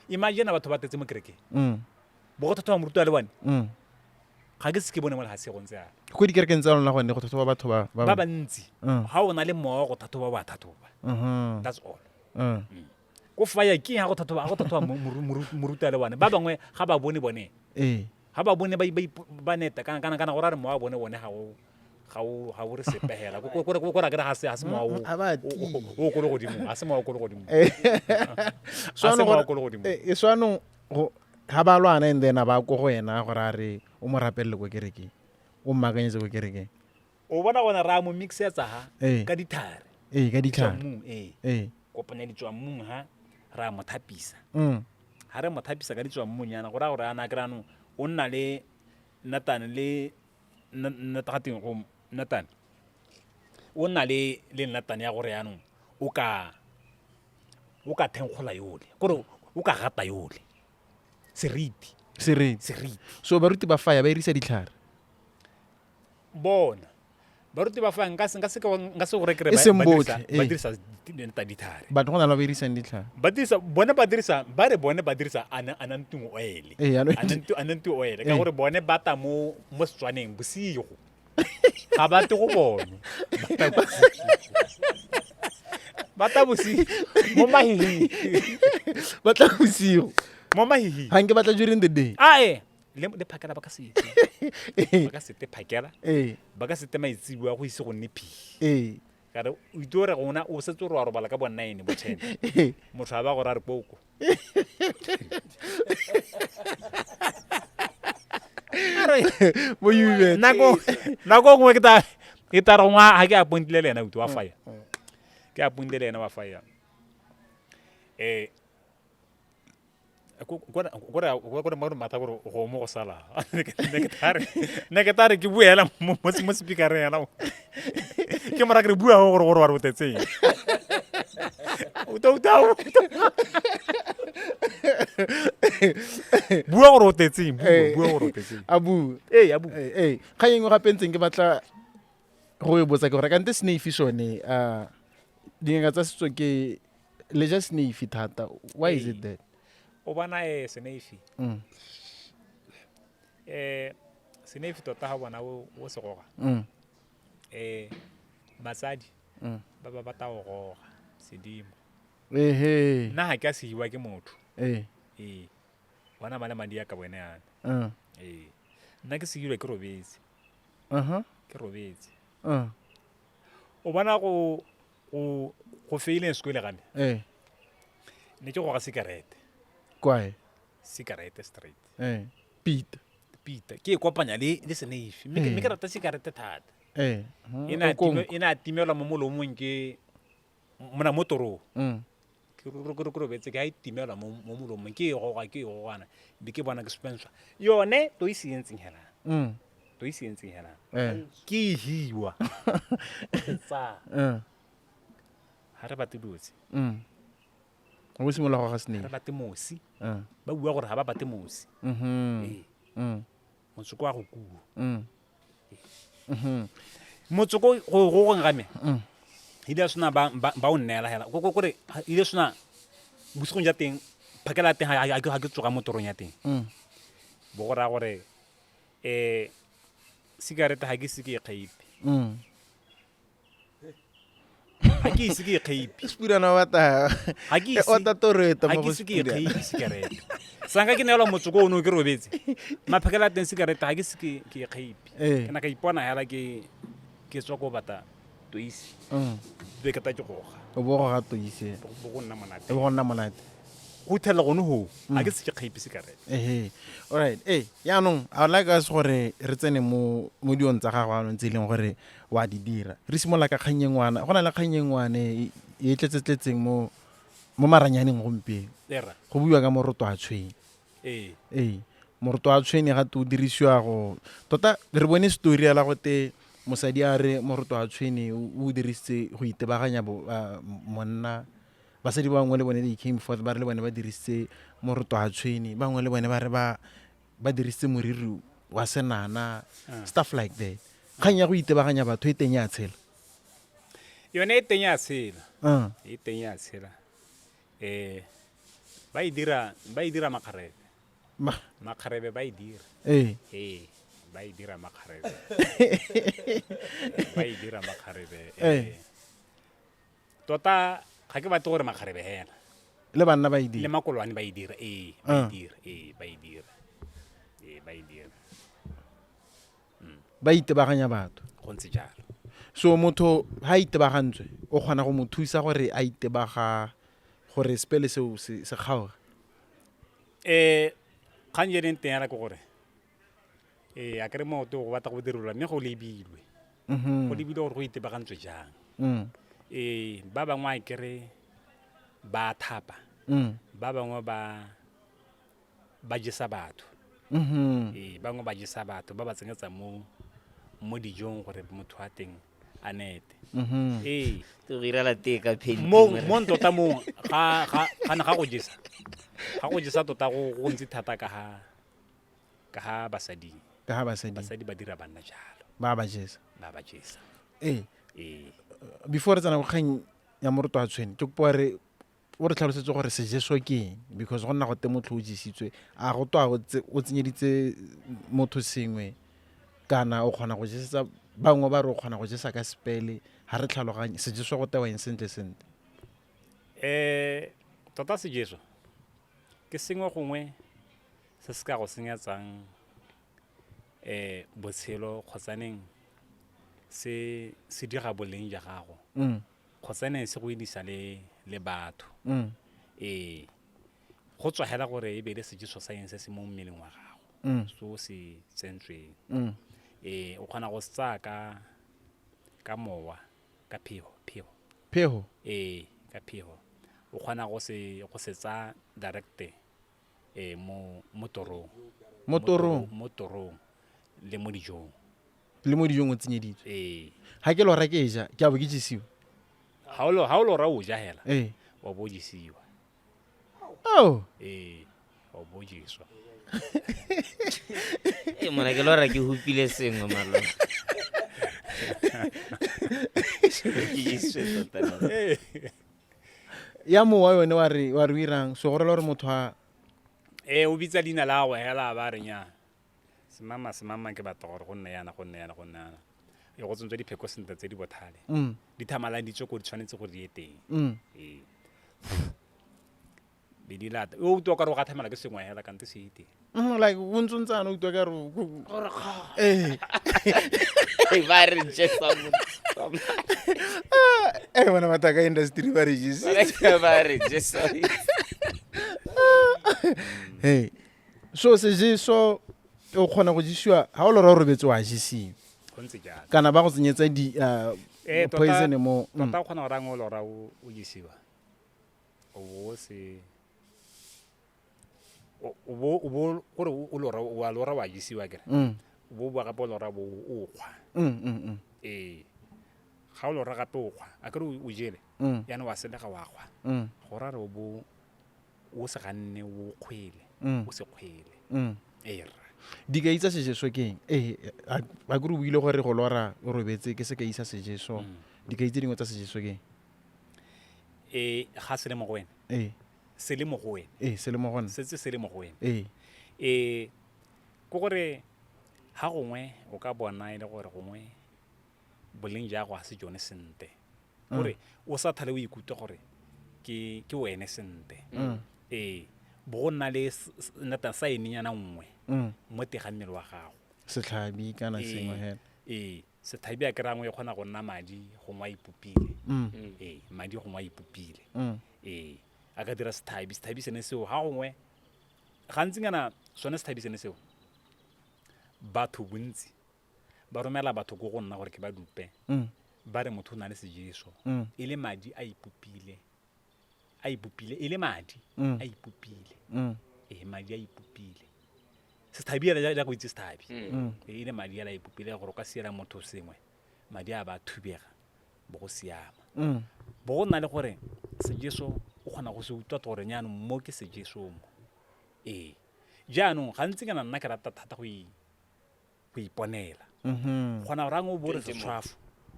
Imagine batho ba tetse mo kerekeng. Bo go thathoba moruti wa le one. Ga ke se ke bone mo lefatsheng go ntse jalo. Ko dikerekeng tsa lona gone go thathoba batho ba ba bantsi. Ga o na le mowa go thathoba wa thathoba. That's all. Ko fire ke ha go thathoba, ha go thathoba moruti a le one. Ba bangwe ga ba bone bone. Ga ba bone ba neta kana kana kana go ra re mowa bone bone ga o ga o ga o re sepegela. Ko ko ko ra kere ga se ga se mowa o Ha ba o ko le godimo, ga se mowa o ko le godimo. So Ga se anong mowa o gore ko le godimo. So anong go ga ba lwana and then a ba ko go yena gore a re o mo rapelele ko kerekeng. O mmaakanyetse ko kerekeng. O bona gona ra mo mixetsa ha ka dithare. Ee, ka ditlhare. Ditswammung, ee. Kopanya ditswammung ha ra mo thapisa. Ha re mo thapisa ka ditswammung yana go raya gore ana kry anong o nna le Nathan le gateng go Nathan. O nna le Nathan ya gore yanong o ka o ka thenkgola yole. Kore o ka gata yole. Seriti. Seriti. Seriti. So baruti ba fire ba irisa ditlhare. Bona. Baruti ba fire nka se nka se nka se gore kere E seng ba botlhe, dirisa ba dirisa ditlhare. Batho go na le ba irisang ditlhare. Ba dirisa bone ba dirisa ba re bone ba dirisa anointing oil. Ee, anointing. Anointing oil ka gore bone ba ta mo mo Setswaneng bosigo. Ga ba te go bone. Ba ta bosigo mo mahihing. Ba tla bosigo. Mo mahihing. Ga nke ba tla during the day. Ah, eh. Le le phakela ba ka se tle. Ba ka se te phakela. Ba ka se te maitsiboa go ise go nne phi. Ka re o itse gore gona o setse o re wa robala ka bo 9 bo 10. Motho a ba gore a re koko. Bo you Nako nako nngwe ke ta ke ta re ngwa ha ke appointile le ena wa fire. Ke appointile le ena wa fire. Ko re matha gore go mo go sala. Ne ke tare ke buela mo mo speakereng yana. Ke mora ke re bua gore gore wa re o tetseng. O ta o ta. Bua gore o tetseng, bua gore o tetseng. A bua. Ee, a bua. Ee, kgang e nngwe gape ntseng ke batla go e botsa ke gore kante snake sone dingaka tsa setso ke le ja snake thata. Why is it that? O bona snake. Snake tota ha bona o se goga. Batsadi ba ba batla go goga sedimo. Ehe. Nna ha ke a seiwa ke motho. Ee. Ee. Bona ba le madi a ka bone yana. Ee. Nna ke seilwe ke robetse. Ke robetse. O bona go go go feileng sekole ga me. Ee. Ne ke goga cigarette. Kwae. Cigarette straight. Ee. Pita. Pita. Ke e kopanya le le snake. Mme ke rata cigarette thata. Ee. E na timelwa mo molomong ke mona mo torong. Ke robetse ke ha e timelwa mo molomong ke e goga ke e gogana be ke bona ke suspenswa. Yone to e se entseng hela. To e se entseng hela. Ke e hiwa. Tsa. Ha re batle dilo tse. O simolola go ga snake. Re batle mosi. Ba bua gore ha ba batle mosi. Ee. Motsoko wa go kua. Motsoko go go gong ga me. Ile a sena ba ba o nneela hela. Ko kore ile sena bosigong ja teng phakela teng ha ke tsoga mo torong ya teng. Bo go raya gore cigarette ha ke se ke e kgaipe. Ha ke ise ke e kgaipe. Sepudana wa ta. Ha ke ise. O ta toreta Ha mo ke go ise ke e Sepudana. kgaipe cigarette. Sanka ke neelwa motsoko ono ke robetse. Maphakela teng cigarette ha ke se ke e kgaipe. Ke na ka ipona hela ke ke tswa ko bata toisi. Be ke ta ke goga. O bo goga toisi. Bo go nna monate. Bo go nna monate. Go thela gone ho a ke se ke kgaipe cigarette. Ehe, alright. E yaanong I would like us gore re tsene mo diong tsa gago anong tse e leng gore wa di dira. Re simolola ka kgang e ngwana, go na le kgang e ngwane e tletsetletseng mo maranyaneng gompieno. Era. Go buiwa ka moroto a tshwene. Ee, moroto a tshwene gape o dirisiwa go tota re bone story ya la gote mosadi a re moroto a tshwene o dirisitse go itebaganya monna. Basadi ba bangwe le bone they came forth ba re le bone ba dirisitse moroto a tshwene, bangwe le bone ba re ba dirisitse moriri wa senana, stuff like that. Kgang ya go itebaganya batho e teng ya tshela. Yone e teng ya tshela. E teng ya tshela. Ba e dira, ba e dira makgarebe. Makgarebe ba e dira. Ee, ba e dira makgarebe. Ba e dira makgarebe. Tota ga ke batle gore makgarebe hela. Le banna ba e dira. Le makolwane ba e dira, ee, ba e dira, ee, ba e dira. Ee, ba e dira. Ba itebaganya batho. Go ntse jalo. So motho ha itebagantswe, o kgona go mo thusa gore a itebaga gore sepele seo se kgaoge. Kgang e leng teng yana ke gore, a kere motho go batla go direlwa mme go lebilwe. Go lebilwe gore go itebagantswe jang. Ba bangwe a kere ba thapa. Ba bangwe ba jesa batho. Bangwe ba jesa batho, ba ba tsenyetsa mo dijong gore motho a teng a nete. Ke go irela tee ka painting, mare. Mo tota mo, ga ne ga go jesa. Ga go jesa tota go ntse thata ka ha basadi. Ka ha basadi. Basadi ba dira banna jalo. Ba ba jesa. Ba ba jesa. Before re tsena go kgang ya moroto wa tshwene, ke kopa re o re tlhalosetse gore sejeso ke eng, because go nna gote motho o jesitswe, a go twa o tsenyeditse motho sengwe, kana o kgona go jesetsa, bangwe ba re o kgona go jesa ka sepele, ha re tlhaloganye sejeso go tewa eng sentle sentle. Tota sejeso ke sengwe gongwe se se ka go senyetsang, botshelo kgotsaneng se dira boleng ja gago. Kgotsaneng se go edisa le batho. Go tswa hela gore e be le sejeso sa eng se se mo mmeleng wa gago. So se tsentsweng. O kgona go se tsaya ka mowa, ka phego, phego. Phego? Ka phego. O kgona go se tsaya direct, mo torong. Mo torong? Mo torong le mo dijong. Le mo dijong o tsenyeditswe? Ha ke lora ke ja, ke a bo ke jesiwa? Ha o lora o ja hela. Wa bo jesiwa. Oh. Wa bo jeswa. Mona ke lora ke hupile sengwe malome. Ke jeswe tota nna. Ya mowa yone wa re o irang? So go rela gore motho a O bitsa leina la go hela ba re nya. Semama, semama ke batla gore go nne yana, go nne yana, go nne yana. E go tsentswe dipheko sentle tse di bothale. Di thamalane di tswe ko di tshwanetse gore di ye teng. Be di lata. O utlwa o ka re o ka thamela ke sengwe hela kante se teng. Like, o ntse o ntse a no utlwa ka re o- o- Gore kgo. Ba re jesa motho. Bona batho ka industry ba re jesa. Ba re jesa. Hey. So sejeso o kgona go jesiwa ha o lora o robetse wa jesiwa. Go ntse jalo. Kana ba go tsenyetsa di, poison mo, Tota o kgona go rang o lora o jesiwa. O bo se, o, o bo, o bo, gore o, o lora, o a lora wa jesiwa akere? O bo bua gape o lora bo o kgwa. Ga o lora gape o kgwa, akere o jele? Jaanong wa selega wa kgwa. Go raya re o bo o se ganne o kgwele, o se kgwele. Rra. Dikai tsa sejeso ke eng? A ke re o buile gore go lora o robetse ke sekai sa sejeso. Dikai tse dingwe tsa sejeso ke eng? Ga se le mo go wena. Se le mo go wena. Se le mo go nna. Setse se le mo go wena. Ke gore ha gongwe o ka bona e le gore gongwe boleng ja go ha se jone sentle. Gore o sa thale o ikutlwa gore ke wene sentle. Bo go nna le nata saenenyana nngwe mo teng ga mmele wa gago. Setlhabi kana sengwe hela. Setlhabi a kry-a nngwe e kgona go nna madi gongwe a ipopile. Madi gongwe a ipopile. A ka dira sethabi, sethabi sene seo ga gongwe gantsinyana sone sethabi sene seo batho bontsi ba romela batho ko go nna gore ke ba dupe. Ba re motho o na le sejeso. E le madi a ipopile. A ipopile, e le madi a ipopile. Ee, madi a ipopile. Sethabi ela jaaka o itse sethabi. E le madi a ipopile gore o ka siela motho sengwe, madi a ba thubega bo go siama. Bo go nna le gore sejeso o kgona go se utlwa gore jaanong mo ke sejeso mo. Ee. Jaanong gantsi kana nna ke rata thata go iponela. Kgona gore o bo re setshwafo.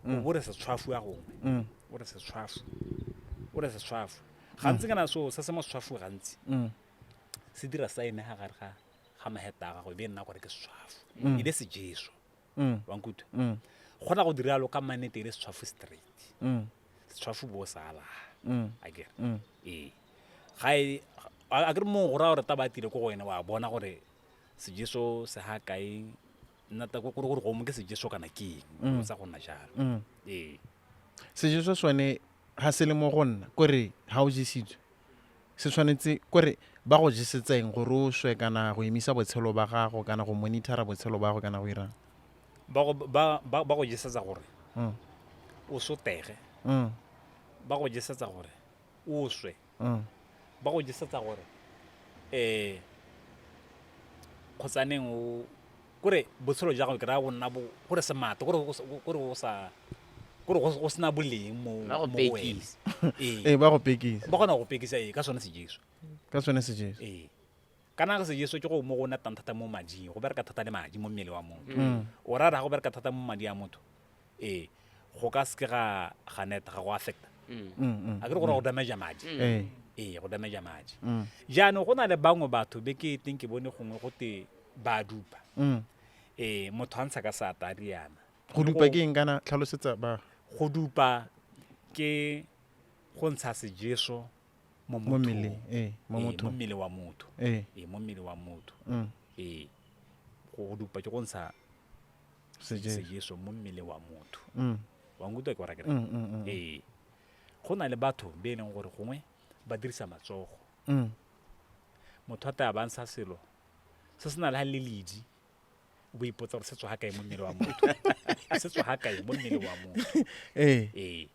O bo re setshwafo ya gongwe. O re setshwafo. O re setshwafo. Gantsi kana so se se mo setshwafo gantsi. Se dira sign ga gare ga maheta a gago e be nna gore ke setshwafo. E le sejeso. Wa nkutlwa? Kgona go dira lo ka mannete e le setshwafo straight. Setshwafo bo sala. Akere. Ee. Ga e a ke re mongwe go raya gore taba a tile ko go wena wa bona gore sejeso se ha kae nna ta gore gore go ke sejeso kana ke eng o tsa go nna jalo. Ee. Sejeso sone ha se le mo go nna kore ha o jesitswe se tshwanetse kore ba go jesetseng gore o swe kana go emisa botshelo ba gago kana go monitora botshelo ba gago kana go irang. Ba go jesetsa gore o sotege. Ba go jesetsa gore o swe. Ba go jesetsa gore kgotsaneng o kore botshelo ja gago ke raya go nna bo gore se mata gore o sa gore go sena boleng mo Ba go mo wena. pekisa. Ee. Ba go pekisa. Ba kgona go pekisa ee ka sone sejeso. Ka sone sejeso. Ee. Kana sejeso ke go mo go netang thata mo mading, go bereka thata le madi mo mmele wa motho. O raya go bereka thata mo madi a motho. Ee. Go ka seke ga neta ga go affecta. A ke re gore go damage madi. Ee, go damage madi. Jaanong go na le bangwe batho be ke teng ke bone gongwe go te ba dupa. Ee, motho a ntsha ka sata a riana. Go dupa ke eng kana tlhalosetsa ba? Go dupa ke go ntsha sejeso mo Mo mothong. mmeleng, ee, mo Ee, mothong. mo mmele wa motho. Ee. Ee, mo mmele wa motho. Ee. Go dupa ke go ntsha sejeso mo mmele wa motho. Wa nkutlwa ke go raya ke reng? Ee. Go na le batho be e leng gore gongwe ba dirisa matsogo. Motho a tla ba ntsha selo se se na le ha le ledi, o bo ipotsa gore se tswa ga kae mo mmele wa motho. Se tswa ga kae mo mmele wa motho. Ee. Ee.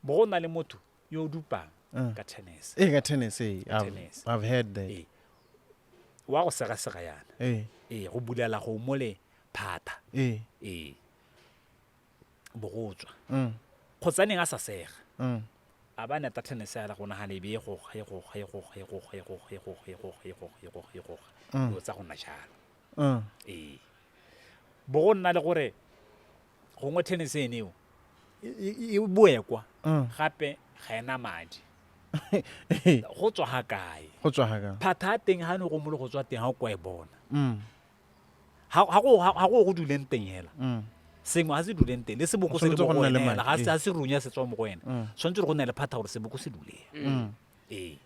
Bo go na le motho yo o dupang ka tennis. Ee, ka tennis, ee. Ka tennis. I've heard that. Ee. Wa go sega-sega yana. Ee. Ee, go bulela go mole phata. Ee. Ee. Bo go tswa. Kgotsaneng a sa sega. A ba neta tennis ya go nagana e be e goga, e goga, e goga, e goga, e goga, e goga, e goga, e goga, e goga, e goga. Dilo tsa go nna jalo. Ee. Bo go nna le gore gongwe tennis ene eo e boe kwa. Gape ga ena madi. Go tswa ga kae? Go tswa ga kae? Phata ya teng ha ne go mole go tswa teng ha o kwa e bona. Ha go duleng teng hela. Sengwe ha se duleng teng le seboko se le Tshwanetse mo go go nna le wena hela, madi, ha se runya se tswa mo go wena. Tshwanetse go nne le phata gore seboko se dule. Ee.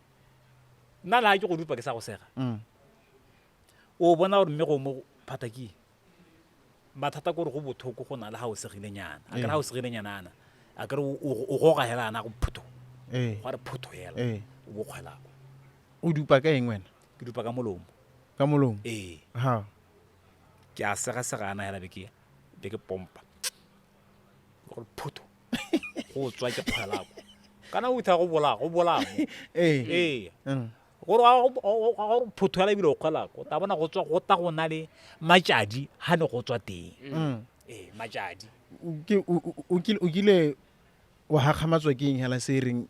Nna le ha ke go dupa ke sa go sega. O bona gore mme go mo phata ke eng? Mathata ke gore go bothoko go na le ha o segile nyana. A kere ha o segile nyana ana, a kere o goga hela ana go phutho. Go re phutho hela. O bo kgwela kwa. O dupa ka eng wena? Ke dupa ka molomo. Ka molomo? Ee. Ha. Ke a sega-sega ana hela be ke pompa. Gore phutho. Go tswa ke kgwela kwa. Kana o itha go bolaya, go bolaya mo. Ee. Ee. Gore ga go phutho hela ebile o kgwela kwa, o tla bona go tswa go ta go na le matjadi ha ne go tswa teng. Ee, matjadi. O kile wa hakgamatswa ke eng hela se e reng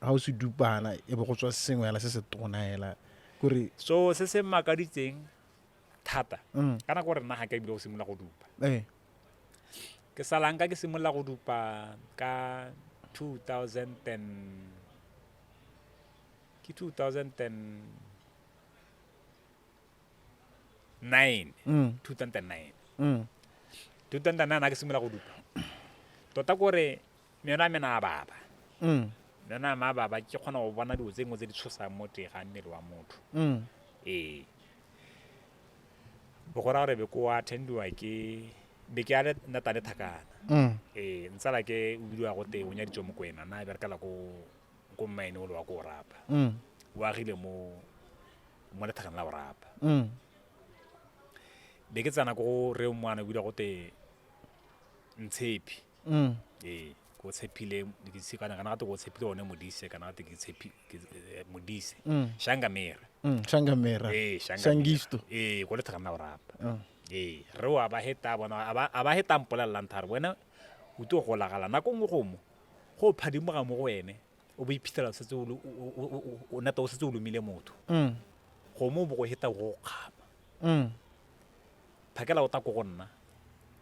ha o se dupana e be go tswa sengwe hela se se tona hela? Kore So se se mmakaditseng thata, ka nako gore nna ga ka ebile go simolola go dupa. Ke salang ka ke simolola go dupa ka two thousand and, ke 2009. 2009. 2009 ha ke simolola go dupa. Tota kore meno a me na a baba. Meno a me a baba, ke kgona go bona dilo tse dingwe tse di tshosang mo teng ga mmele wa motho. Ee. Bo go raya gore be ko attendiwa ke be ke ya le nata le thakana. Ee, ntsala ke o bidiwa go te o nyaditswe Mokwena, nna a berekela ko mine o le wa ko Orapa. O agile mo lethakeng la Borapa. Be ke tsena ko go re ngwana o bile go te Ntshepi. Ee, ko tshepile ke se kana kana gate ko tshepile one Modise, kana gate ke tshepi ke Modise. Shangamera. Shangamera. Ee, Shangamera. Shangisto. Ee, ko lethakeng la Borapa. Ee, re wa ba heta bona a ba heta mpolelang thare wena o tlo golagala nako nngwe go mo go phadimoga mo go wene o bo iphitlhela setse o o nata o setse o lomile motho. Go mo bo go heta go kgama. Phakela o ta ko go nna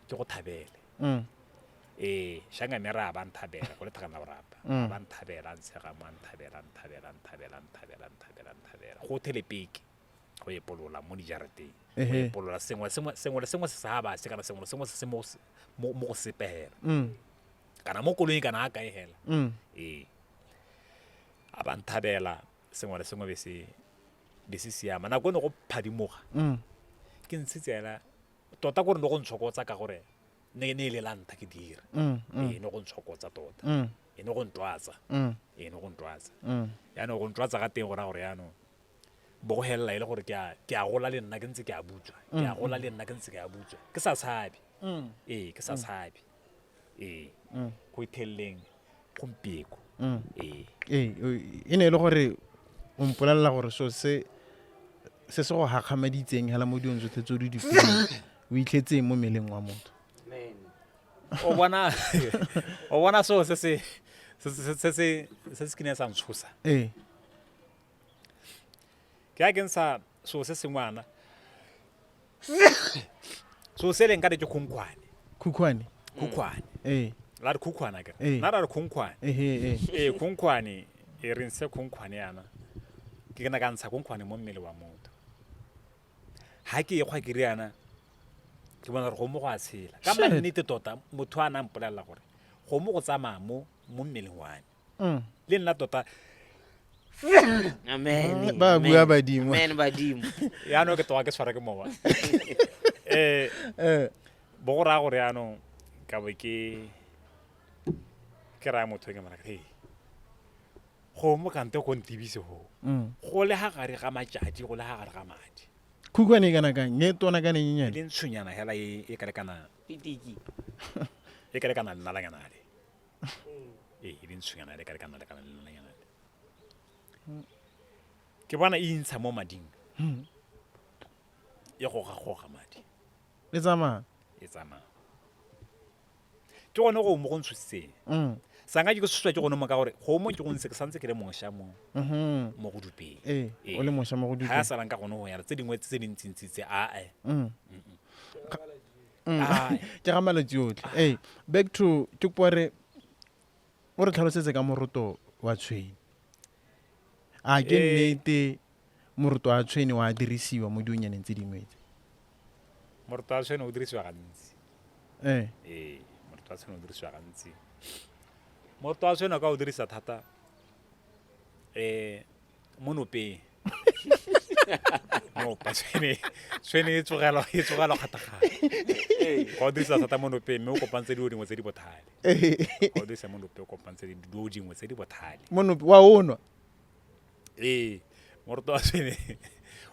ke go thabele. Ee, Shangamera a ba nthabela go lethakeng la Borapa. A ba nthabela, a ntshega mo, a nthabela, a nthabela, a nthabela, a nthabela, a nthabela, a nthabela. Go thelepeke go epolola mo dijarateng. Go epolola sengwe le sengwe se sa ba se kana sengwe le sengwe se se mo go sepela. Kana mo koloing kana a kae hela. Ee. A ba nthabela sengwe le sengwe be se siama. Nako ne go phadimoga. Ke ntshitse hela tota gore ne go ntshokotsa ka gore ne ne le la ntha ke dira. Ee, ne go ntshokotsa tota. E ne go ntwatsa. E ne go ntwatsa. Yaanong go ntwatsa ga teng go raya gore yaanong bo go helela e le gore ke a gola le nna ke ntse ke a butswa. Ke a gola le nna ke ntse ke a butswa. Ke sa tshabe. Ee, ke sa tshabe. Ee. Go ithelleng gompieko. Ee. Ee, e ne e le gore o mpolelela gore so se se go hakgamaditseng hela mo dilong tsotlhe tse o di di fileng, o itlhetseng mo mmeleng wa motho. O bona seo se se kile sa ntshosa. Ee. Ke a ke ntsha seo se sengwana. So se leng ka re ke khunkhwane. Khukhwane? Khukhwane. Ee. La re khukhwane akere. Ee. Nna ra re khunkhwane. Ehe, ee. Ee, khunkhwane e re ntshe khunkhwane yana. Ke na ka ntsha khunkhwane mo mmele wa motho. Ha ke e kgwa ke re yana, ke bona gore go mo go a tshela. Ka Shit. nnete tota motho a na mpolelela gore go mo go tsamaya mo mmeleng wa me. Le nna tota Amen. Ba bua badimo. Amen badimo. Yaanong ke toga ke tshwara ke mowa. Bo go raya gore yaanong ka bo ke raya motho ke mara ke go mo kante go ntibise go. Go le ha gare ga matjadi, go le ha gare ga madi. Khukhwane e kana kang? E tona kana e nyenyane? Le ntshonyana hela e ka lekana. Pitiki. E ka lekana le nalanyana le. Ee, e le ntshonyana e ka lekana le nalanyana le. Ke bona e intsha mo mading. E goga madi. E tsamaya. E tsamaya. Ke gone go mo go ntshositseng. Sanga ke tshoswa ke gone mo ka gore go mo ke go ntse ke santse ke le mosha mo. Mo go dupeng. Ee, o le mosha mo go dupeng. Ha salang ka gone go ya tse dingwe tse dintsintsi tse a e. Ke ga malatsi otlhe. Ee, back to ke kopa re o re tlhalosetse ka moroto wa tshwene. A ke nnete moroto wa tshwene wa dirisiwa mo dinyaneng tse dingwe tse? Moroto wa tshwene o dirisiwa gantsi. Ee. Ee, moroto wa tshwene o dirisiwa gantsi. Moroto wa tshwene o ka o dirisa thata mo nopeng. Nopa tshwene, tshwene e tsogela kgatagala. Ka o dirisa thata mo nopeng mme o kopantse dilo dingwe tse di bothale. Ka o dirisa mo nopeng o kopantse dilo dingwe tse di bothale. Mo nopeng wa o nwa? Ee, moroto wa tshwene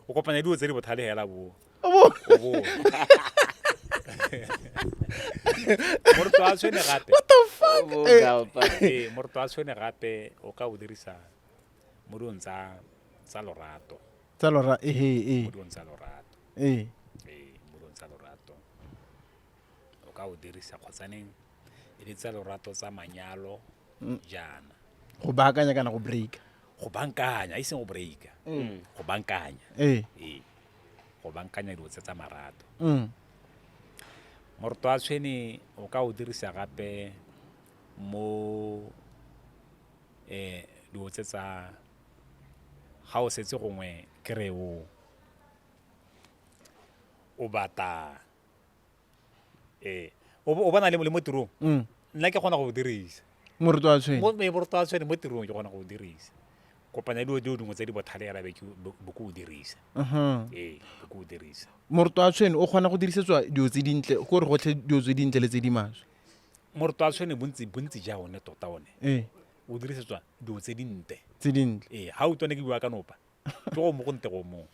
o kopanya dilo tse di bothale hela bo. O bo. Moroto wa tshwene gape. What the fuck? Ee, moroto wa tshwene gape o ka o dirisa mo dilong tsa lorato. Tsa lorato, ehe, ee. Mo dilong tsa lorato. Ee. Ee, mo dilong tsa lorato. O ka o dirisa kgotsaneng e le tsa lorato tsa manyalo jaana. Go baakanya kana go break. Go bankanya, e seng go break. Go bankanya. Ee. Ee. Go bankanya dilo tse tsa marato. Moroto wa tshwene o ka o dirisa gape mo dilo tse tsa ga o setse gongwe ke re o batla o bona le mo tirong. Nna ke kgona go o dirisa. Moroto wa tshwene. Mo moroto wa tshwene mo tirong ke kgona go o dirisa. Kopanya dilo dingwe tse di bothale hela be ke o dirisa. Ee, be ke o dirisa. Moroto wa tshwene o kgona go dirisetswa dilo tse dintle, gore gotlhe dilo tse dintle le tse di maswe. Moroto wa tshwene bontsi ja one tota one. Ee. O dirisetswa dilo tse dinte. Tse dintle. Ee, ga o utlwane ke bua ka nopa, ke go mo go nte go mong.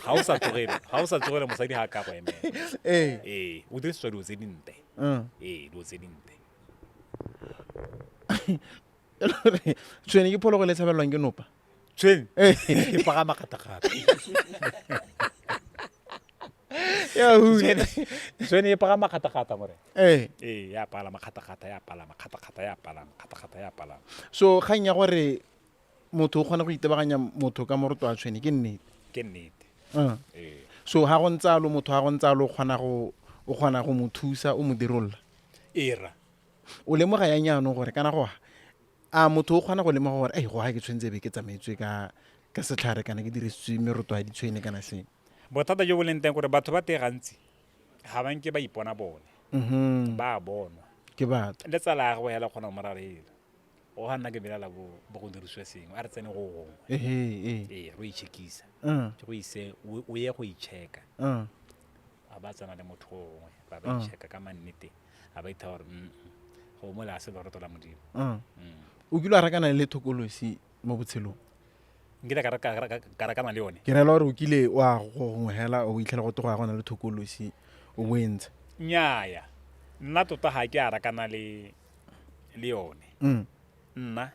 Ga o sa tlogele, ga o sa tlogele mosadi ga a ka go emela. Ee. Ee, o dirisetswa dilo tse dinte. Ee, dilo tse dinte. E le gore tshwene ke phologolo e tshabelelwang ke nopa. Tshwene Ee. e pagama kgatakgata. Ya hula. Tshwene e pagama kgatakgata more. Ee. Ee, ya palama kgatakgata, ya palama kgatakgata, ya palama kgatakgata, ya palama. So kgang ya gore motho o kgona go itebaganya motho ka moroto wa tshwene ke nnete. Ke nnete. Ee. So ha go ntse alo motho ha go ntse alo o kgona go mo thusa o mo dirolola. Era. O lemoga yang jaanong gore kana go a motho o kgona go lemoga gore ei go ga ke tshwanetse be ke tsamaetswe ka setlhare kana ke dirisitswe meroto ya ditshwene kana seng. Bothata jo bo leng teng gore batho ba teng gantsi ga ba nke ba ipona bone. Ba a bonwa. Ke batho. Le tsala ya gagwe hela kgona go mo rarela. O ga nna ke belela bo go dirisiwe sengwe, a re tsene go gongwe. Ehe, ee. Ee, ro itšhekisa. Ke go ise o ye go itšheka. A ba tsena le motho o gongwe, ba ba itšheka ka mannete, a ba itha gore go mo le a se lorato la Modimo. O kile wa rakana le thokolosi mo botshelong? Nkile ka rakana le yone. Ke rela gore o kile wa go gongwe hela o itlhela go te go ya gona le thokolosi o bo e ntsha. Nnyaya, nna tota ga ke a rakana le yone. Nna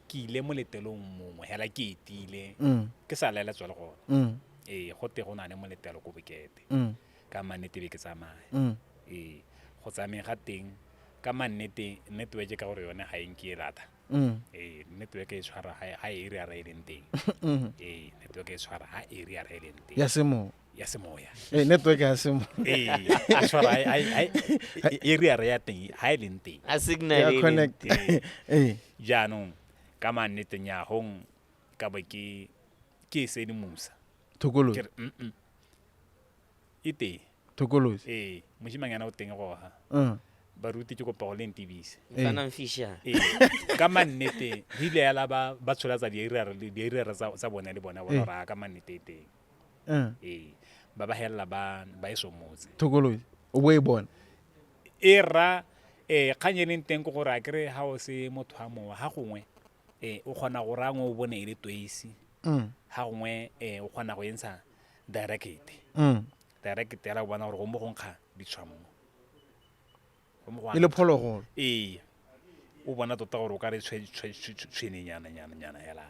ke ile moletelong mongwe hela ke etile, ke sa laeletswa le gone. Ee, go te go na le moletelo ko bokete. Ka mannete be ke tsamaya. Ee, go tsamayeng ga teng ka mannete network ka gore yone ga e nke e lata. Ee, network e tshwara ga area re e leng teng. Ee, network e tshwara ga area re e leng teng. Ya semoya. Ya semoya. Ee, network ya semoya. Ee, e tshwara area re ya teng ga e leng teng. A signal Ya e leng connect. teng. Ee. Jaanong ka mannete nyagong ka bo ke e sedimosa. Thokolosi. Ke re, E teng. Thokolosi. Ee, mosimanyana o teng go ga. Baruti ke kopa go le ntibise. Mfana mfisha. Ee, ka mannete di ile ya la ba tsholatsa di-area tsa bone le bone bona gore a ka mannete e teng. Ee, ba ba hella ba e somotse. Thokolosi, o bo e bona. E ra kgang e leng teng ke gore a kere ha o se motho wa mowa ha gongwe o kgona go raya ngwe o bone e le toisi. Ha gongwe o kgona go e ntsha direct. Direct ya la go bona gore go mo go nkga ditshwa mo. Go mo go E le phologolo. Ee. O bona tota gore o ka re tshwenenyana nyana nyana hela.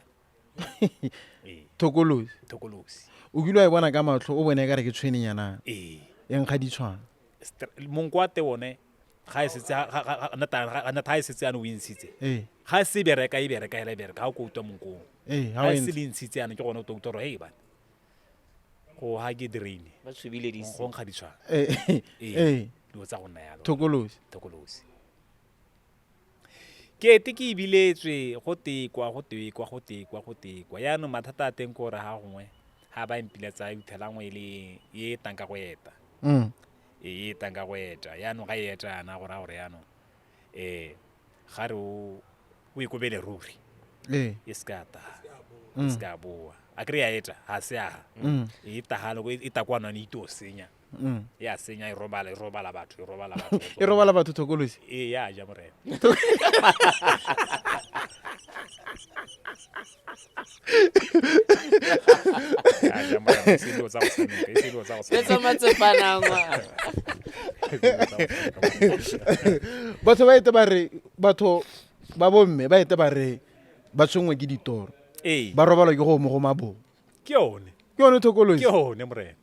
Ee. Thokolosi. Thokolosi. O kile wa e bona ka matlho o bone e kare ke tshwenenyana. Ee. E nkga ditshwana. Monko wa teng one ga e setse ga e setse ano o e ntshitse. Ee. Ga se bereka e bereka hela e bereka ga o ko utlwa monko. Ee, ha Ga o e e se ntsha. le ntshitse yana ke gone o tlo utlwa gore hey bana. Go ha ke drain. Ba tshubile di Go nkga ditshwana. Ee. Ee. Ee. Dilo tsa go nna yalo. Thokolosi. Thokolosi. Ke ete ke ibiletswe go tekwa go tekwa go tekwa go tekwa. Yaanong mathata a teng ke gore ha gongwe ha ba mpiletsa e fitlhela nngwe e le e tang ka go eta. E e tang ka go eta. Yaanong ga e eta yana go raya gore yaanong ga re o ikobele ruri. Ee. E se ka ta. E se ka boa. A kry ya eta ha se a. E tahalo e ta kwa nwane ito senya. Ya senya e robala e robala batho e robala batho. E robala batho thokolosi. Ee, ya ja morena. Ya ja morena, e se dilo tsa go tshameka, e se dilo tsa go Tse tshameka. matsepana ngwa. E se dilo tsa go tshameka. Batho ba ete ba re batho ba bomme ba ete ba re ba tshwenngwe ke ditoro. Ee. Ba robalwa ke go mo go mabong. Ke yone. Ke yone thokolosi. Ke yone morena.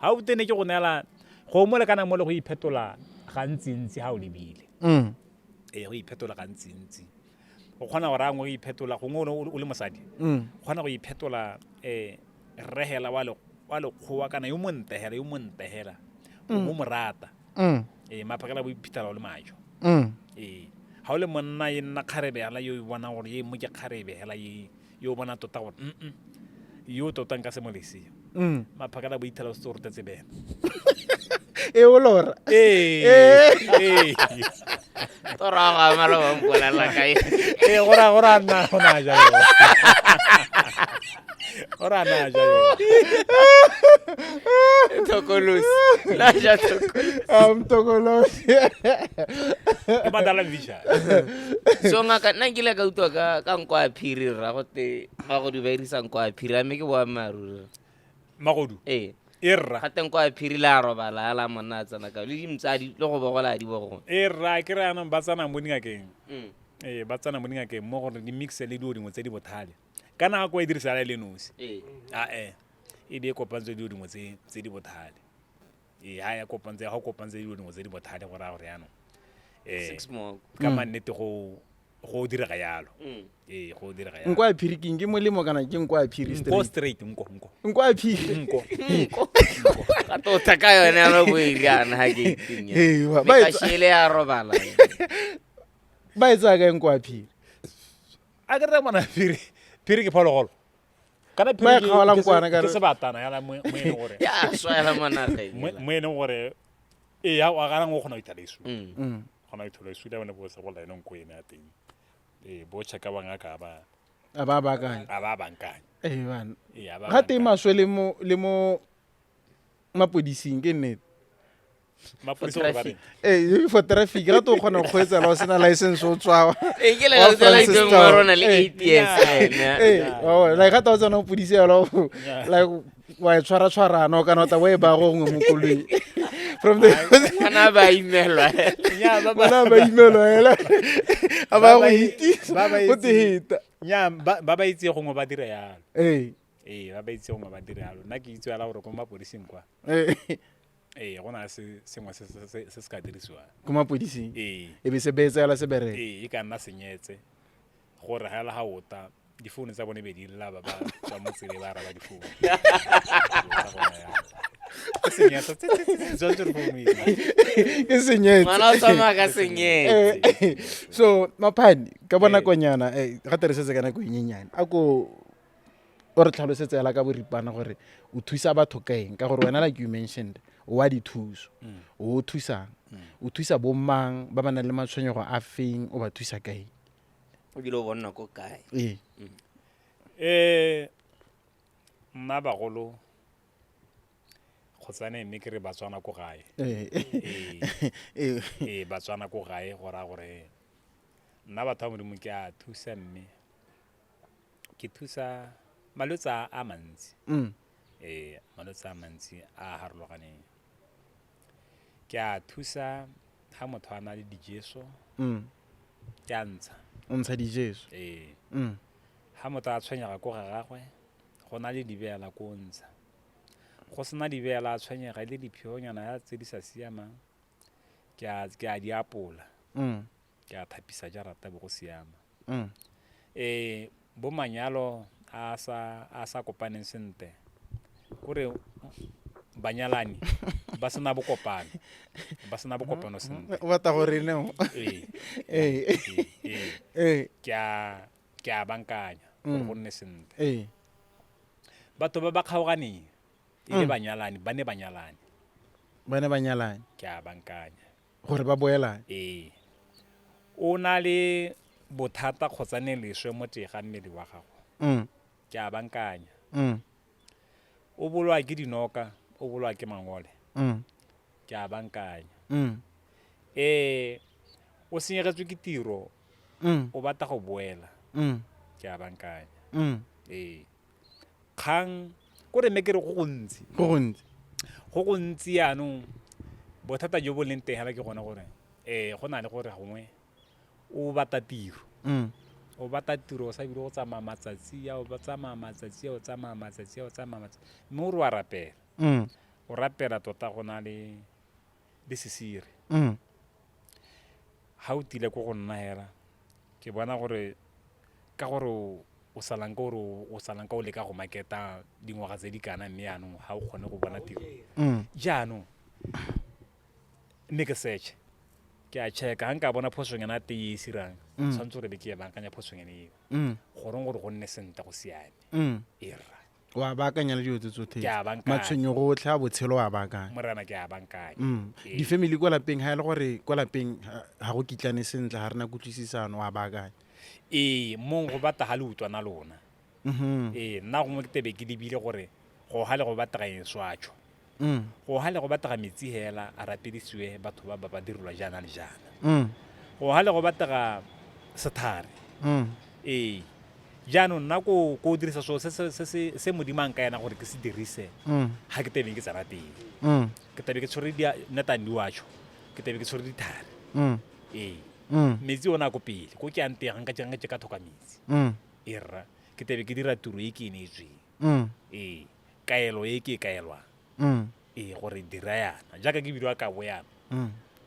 Ha o tene ke go neela go mo le kana mo le go iphetola gantsintsi ha o lebile. Ee, go iphetola gantsintsi. O kgona go raya ngwe go iphetola gongwe o le mosadi. O kgona go iphetola rre hela wa lekgowa kana yo montle hela, yo montle hela. O mo rata. Ee, maphakela bo iphitlhela o le majo. Ee, ha o le monna e nna kgarebe hela yo e bonang gore ye mo ke kgarebe hela ye yo bona tota gore yo tota nka se mo lese. Maphakela bo ithela o setse o rotetse bene. E o lora. Ee. Ee. Tora ga maloba mpolela ka e. Ee, go ra nna gona jalo. O re a na ja yone. Thokolosi. La ja thokolosi. Tokolosi. Ke badala mvisha. So ngaka nna nkile ka utlwa ka nko ya phiri rra gote magodu ba irisa nko ya phiri, a mme ke boammaaruri? Magodu. Ee. E rra. Gate nko ya phiri le a robala a la monna a tsena ka le dimtsadi le go bogola a di bogo. E rra, ke re anong ba tsena mo dingakeng. Ee, ba tsena mo dingakeng mo gore di mixe le dilo dingwe tse di bothale. Ka nako e dirisa le nosi. Ee. A e be e kopantswe dilo dingwe tse di bothale. Ee, ha ya kopantse, ha o kopantse dilo dingwe tse di bothale go raya gore jaanong. Six more. Ka mannete go direga yalo. Ee, go direga yalo. Nko ya phiri keng, ke molemo kana ke nko ya phiri Nko straight? straight, nko, nko. Nko ya phiri. Nko. Nko. Ka tota ka yone ya no boiriana ha ke itseng. Ee, ba Mekashele ya robala. Ba e tsaya kae nko ya phiri? A ke re mona phiri. Phiri ke phologolo. Kana Ba e phiri kgaola nkwana ke ka sebatana yala mo e leng gore. Ya swela mona ge. Mo e leng gore ee, ya wa kana go kgona go ithala isu. Kgona go ithala isu le bone bo se go la ene nko ene ya teng. Ee, bo checka ba ngaka ba. A ba baakanya. A ba bankanya. Ee, bana. Ee, a ba Ga teng bankanya. maswe le mo mapodising ke nnete. Mapodisi gore ba reng? Ee, for traffic ga to kgona go kgweetsa la o sena license o tswa. Ee, ke le Wa ga tsela Francis itse Town. mo rona le Ee. 8 years ene. Ee, wa bona, like ga ta o tsena mapodisi yalo, like wa e tshwara tshwarana o kana o tla o e ba go gongwe mo koloing. From the Kana ba imelwa. Nya, ba Bona ba imelwa hela. A ba go itisa. Ba ba O itse. te heta. Nya, ba itse gongwe ba dira yalo. Ee. Ee, ba ba itse gongwe ba dira yalo. Nna ke itse yala gore ko mapodising kwa. Ee. Ee, go na le sengwe se se ka dirisiwang. Ko mapodising. Ee. E be se beetsa yala se bereka. Ee, e ka nna senyetse. Gore ga la ga ota, difounu tsa bone be di lla ba ba tswa mo tseleng ba araba difounu. Ke senyetse, tse, tse, tse, tse, tshwanetse re founu e. Ke senyetse. Ngwana o tsamaya ka senyetse. So, Maphane, ka Ee. bonakonyana, ga tere setse ka nako e nyenyane, a ko o re tlhalosetse yala ka boripana gore o thusa batho ka eng, ka gore wena like you mentioned, o wa dithuso. O thusang? O thusa bo mang ba ba nang le matshwenyego a feng, o ba thusa ka eng? O bile o bonna ko kae? Ee. Nna bagolo kgotsane mme ke re Batswana ko gae. Ee. Ee. Ee. Ee, Batswana ko gae go raya gore nna batho ba Modimo ke a thusa mme ke thusa malwetse a mantsi. Ee, malwetse a mantsi a a harologaneng. Ke a thusa ha motho a na le dijeso. Ke a ntsha. O ntsha dijeso. Ee. Ha motho a tshwenyega ko ga gagwe, go na le dibeela ko ntsha. Go sena dibeela a tshwenyega e le dipheonyana ya tse di sa siamang, ke a di apola. Ke a thapisa jarata bo go siama. Bo manyalo a sa kopaneng sentle. Kore banyalani ba sena bokopano. Ba sena bokopano sentle. O batla gore ne o? Ee. Ee. Ee. Ee. Ke a bankanya gore go nne sentle. Ee. Batho ba ba kgaoganeng e le banyalani, ba ne banyalane. Ba ne banyalane. Ke a bankanya. Gore ba boelane. Ee. O na le bothata kgotsa ne leswe mo teng ga mmele wa gago. Ke a bankanya. O bolwa ke dinoka, o bolwa ke mangole. Ke a bankanya. O senyegetswe ke tiro, o batla go boela. Ke a bankanya. Kgang kore mme ke re go gontsi. Go gontsi. Go gontsi yaanong bothata jo bo leng teng hela ke gone gore, go na le gore gongwe o batla tiro. O batla tiro, o sa bile go tsamaya matsatsi a, o ba tsamaya matsatsi a, o tsamaya matsatsi a, o tsamaya matsatsi. Mme o re wa rapela. O rapela tota go na le sesiri. Ha o tile ko go nna hela, ke bona gore ka gore o salang ka gore o salang ka o leka go marketa dingwaga tse di kana mme jaanong ha o kgone go bona tiro. Jaanong mme ke search, ke a check-a, ha nka bona phosonyana ya teng e e sirang, tshwanetse gore be ke e baakanya phosonyana eo. Goreng gore go nne sentle go siame. E rra. Wa baakanya le dilo tse tsotlhe. Ke a bankanya. Matshwenyego otlhe a botshelo wa baakanya. Morena ke a bankanya. Ee. Di-family kwa lapeng, ha e le gore kwa lapeng ha go kitlane sentle, ha rena kutlwisisano, wa baakanya. Ee, mong go batla ha le utlwana lona. Ee, nna gongwe ke tebe ke lebile gore go ga le go batega eng swatšho. Go ga le go batega metsi hela a rapedisiwe batho ba ba ba direlwa jaana le jaana. Go ga le go batega sethare. Ee, jaanong nna ko ko dirisa so se se se se se Modimo a nkaelang gore ke se dirise ga ke tebeng ke tsena teng. Ke tebe ke tshwere di netang diwatšho, ke tebe ke tshwere dithare. Ee, metsi ona ko pele, ko ke yang teng ga nka ke ka thoka metsi. Ee rra, ke tebe ke dira tiro e ke e neetsweng. Ee, kaelo e ke e kaelwang. Ee, gore dira yana jaaka ke bidiwa kabo yana.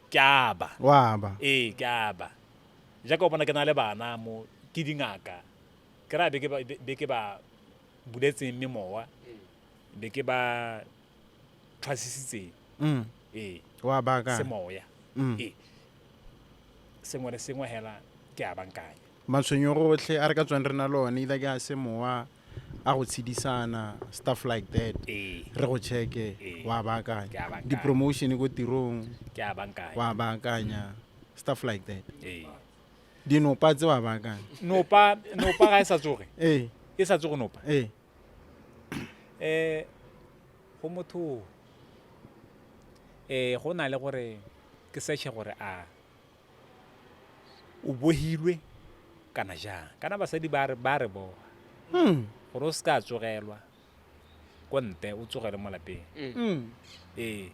Ke aba. Wa aba. Ee, ke aba. Jaaka o bona ke na le bana mo, ke dingaka. Ke raya be ke ba, be ke ba buletseng memowa, be ke ba thwasisitseng. Ee. Wa baakanya. Semoya. Ee. Sengwe le sengwe hela ke a bankanya. Matshwenyego otlhe a re ka tswang re na le one, either ke a semowa, a go tshedisana, stuff like that. Ee. Re go checke, Ee. wa baakanya. Ke a bankanya. Di-promotion ko tirong, Ke a bankanya. wa baakanya, stuff like that. Ee. Dinopa tse wa baakanya. Nopa, nopa ga e sa tsoge. Ee. E sa tsoge nopa. Ee. Go motho, go na le gore ke search gore a o bohilwe kana jang. Kana basadi ba re, ba re boha. Gore o se ka tsogelwa ko ntle, o tsogele mo lapeng. Ee.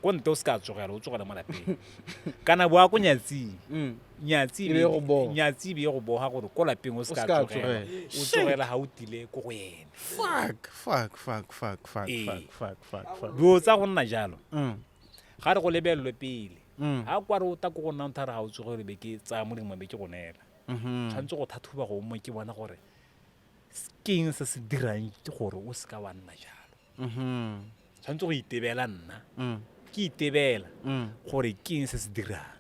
Ko ntle o se ka tsogela, o tsogele mo lapeng. Kana boa ko nyatsing. Nyatsi E be go boha. Nyatsi be go boha gore ko lapeng o se O ka se ka tsogela. tsogela. O tsogela ha o tile ko go ene. Fuck, fuck, fuck, fuck, fuck, Ee. fuck, fuck, fuck, fuck. Dilo tsa go nna jalo. Ga re go lebelelwe pele. Ha kwa re o ta ko go nna nthare ga o tsogele be ke tsaya molemo be ke go neela. Tshwanetse go thathuba go mo ke bona gore ke eng se se dirang gore o se ka wa nna jalo. Tshwanetse go itebela nna. Ke itebela gore ke eng se se dirang.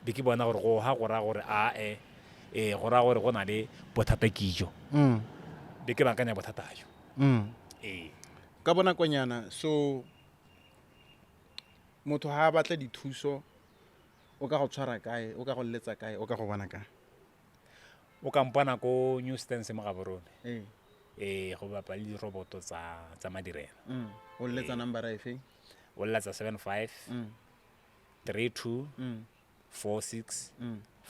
Be ke bona gore go ha go raya gore a e, go raya gore go na le bothata kijo. Be ke baakanya bothata jo. Ee. Ka bonakonyana, so motho ha a batla dithuso, o ka go tshwara kae, o ka go letsa kae, o ka go bona kae? O ka mpona ko New Stance mo Gaborone. Ee. Ee, go bapa le diroboto tsa madirelo. O letsa number efe? O letsa 75 32 46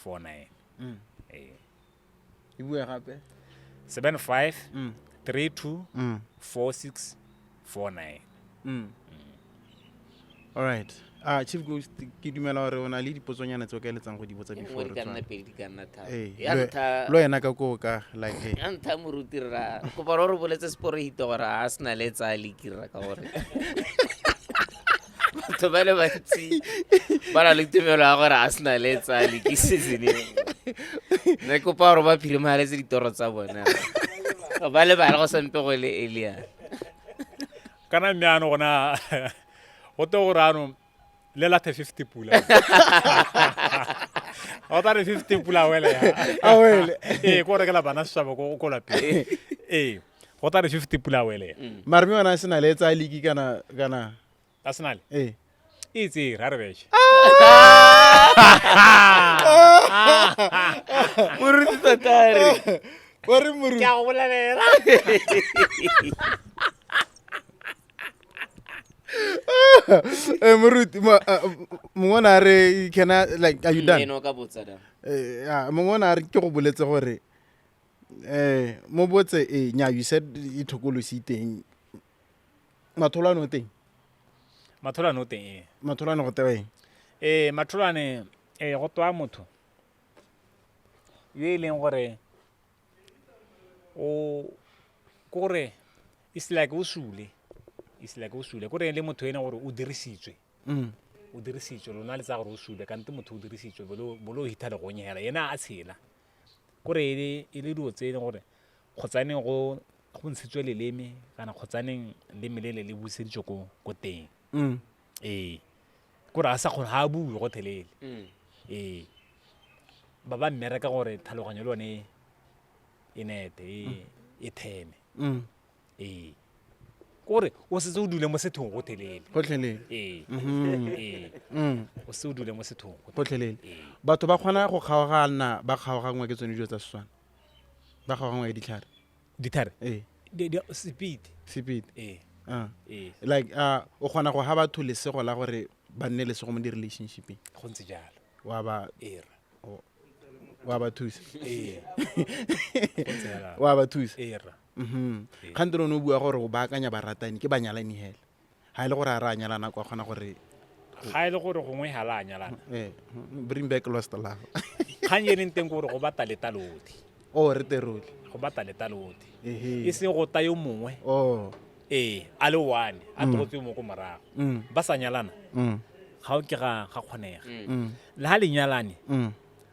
49. Ee. E bue gape? 75 32 46 49. All right. Chief Ghost, ke dumela gore o na le dipotsonyana tse o ka eletsang go di botsa E nngwe before di re ka nna tswa. pedi, di ka nna tharo. Ee, Ya ntlha le wena ka koo ka, like, hey. Ya ntlha moruti rra, kopa gore o boletse seporofeta gore a se na le tsa league rra, ka gore batho ba le bantsi ba na le tumelo ya gore a se na le tsa league season e. Ne kopa gore ba phirimaletse ditoro tsa bona. Ba lebale go sampe go le earlier. Kana mme ano gona, go te gore ano le lathe 50 pula. O tla re 50 pula wele ya. A wele. Ee, ko rekela bana setšhaba ko lapeng. Ee, go tla re 50 pula wele ya. Mara mme yona a sena le tsa league kana. A sena le? Ee. E tsere, ha re betšhe. Moruti tota a re. Wa re moruti. Ke a go bolelela. Moruti, mongwe o ne a re, can I, like, are you done? Ene o ka botsa da. Ya, mongwe o ne a re ke go boletse gore, mo botse, nya, you said e thokolosi teng. Matholwane o teng? Matholwane o teng, ee. Matholwane go tewa eng? Matholwane, go tewa motho yo e leng gore o, kore, it's like o sule. It's like o sule. Kore le motho ene gore o dirisitswe. O dirisitswe, lona le tsa gore o sule, kante motho o dirisitswe, bo lo hitha le go nyela, ena a tshela. Kore e le dilo tse e leng gore kgotsaneng go ntshitswe leleme, kana kgotsaneng leme le le le buseditswe ko teng. Ee. Kore a sa kgone, ha a bue gotlhelele. Ee. Ba ba mmereka gore tlhaloganyo le yone e nete, e theme. Ee. Kore o setse o dule mo sethong gotlhelele. Gotlhelele. Ee. Ee. O setse o dule mo sethong Gotlhelele. Ee. Batho ba kgona go kgaogana, ba kgaoganngwa ke tsone dilo tsa Setswana. Ba kgaogangwa ke ditlhare. Dithare? Ee. Speed. Speed. Ee. Ah. Ee. Like o kgona go ha batho lesego la gore ba nne lesego mo di-relationshipeng. Go ntse jalo. Wa ba Ee, rra. Wa ba thusa. Ee. Go ntse jalo. Wa ba thusa. Ee, rra. Kgante le one o bua gore o baakanya baratani ke banyalani hela. Ha e le gore a re a nyalana kwa kgona gore Ga e le gore gongwe ga la nyalana. Eh, bring back lost love. Kgang e leng teng ke gore go bata letalodi. Oh, re terole. Go bata letalodi. Ehe. E seng go ta yo mongwe. Oh. Ee, a le one, a tlogetse yo mongwe ko morago. Ba sa nyalana. Ga o ke ga kgonega. Le ha le nyalane,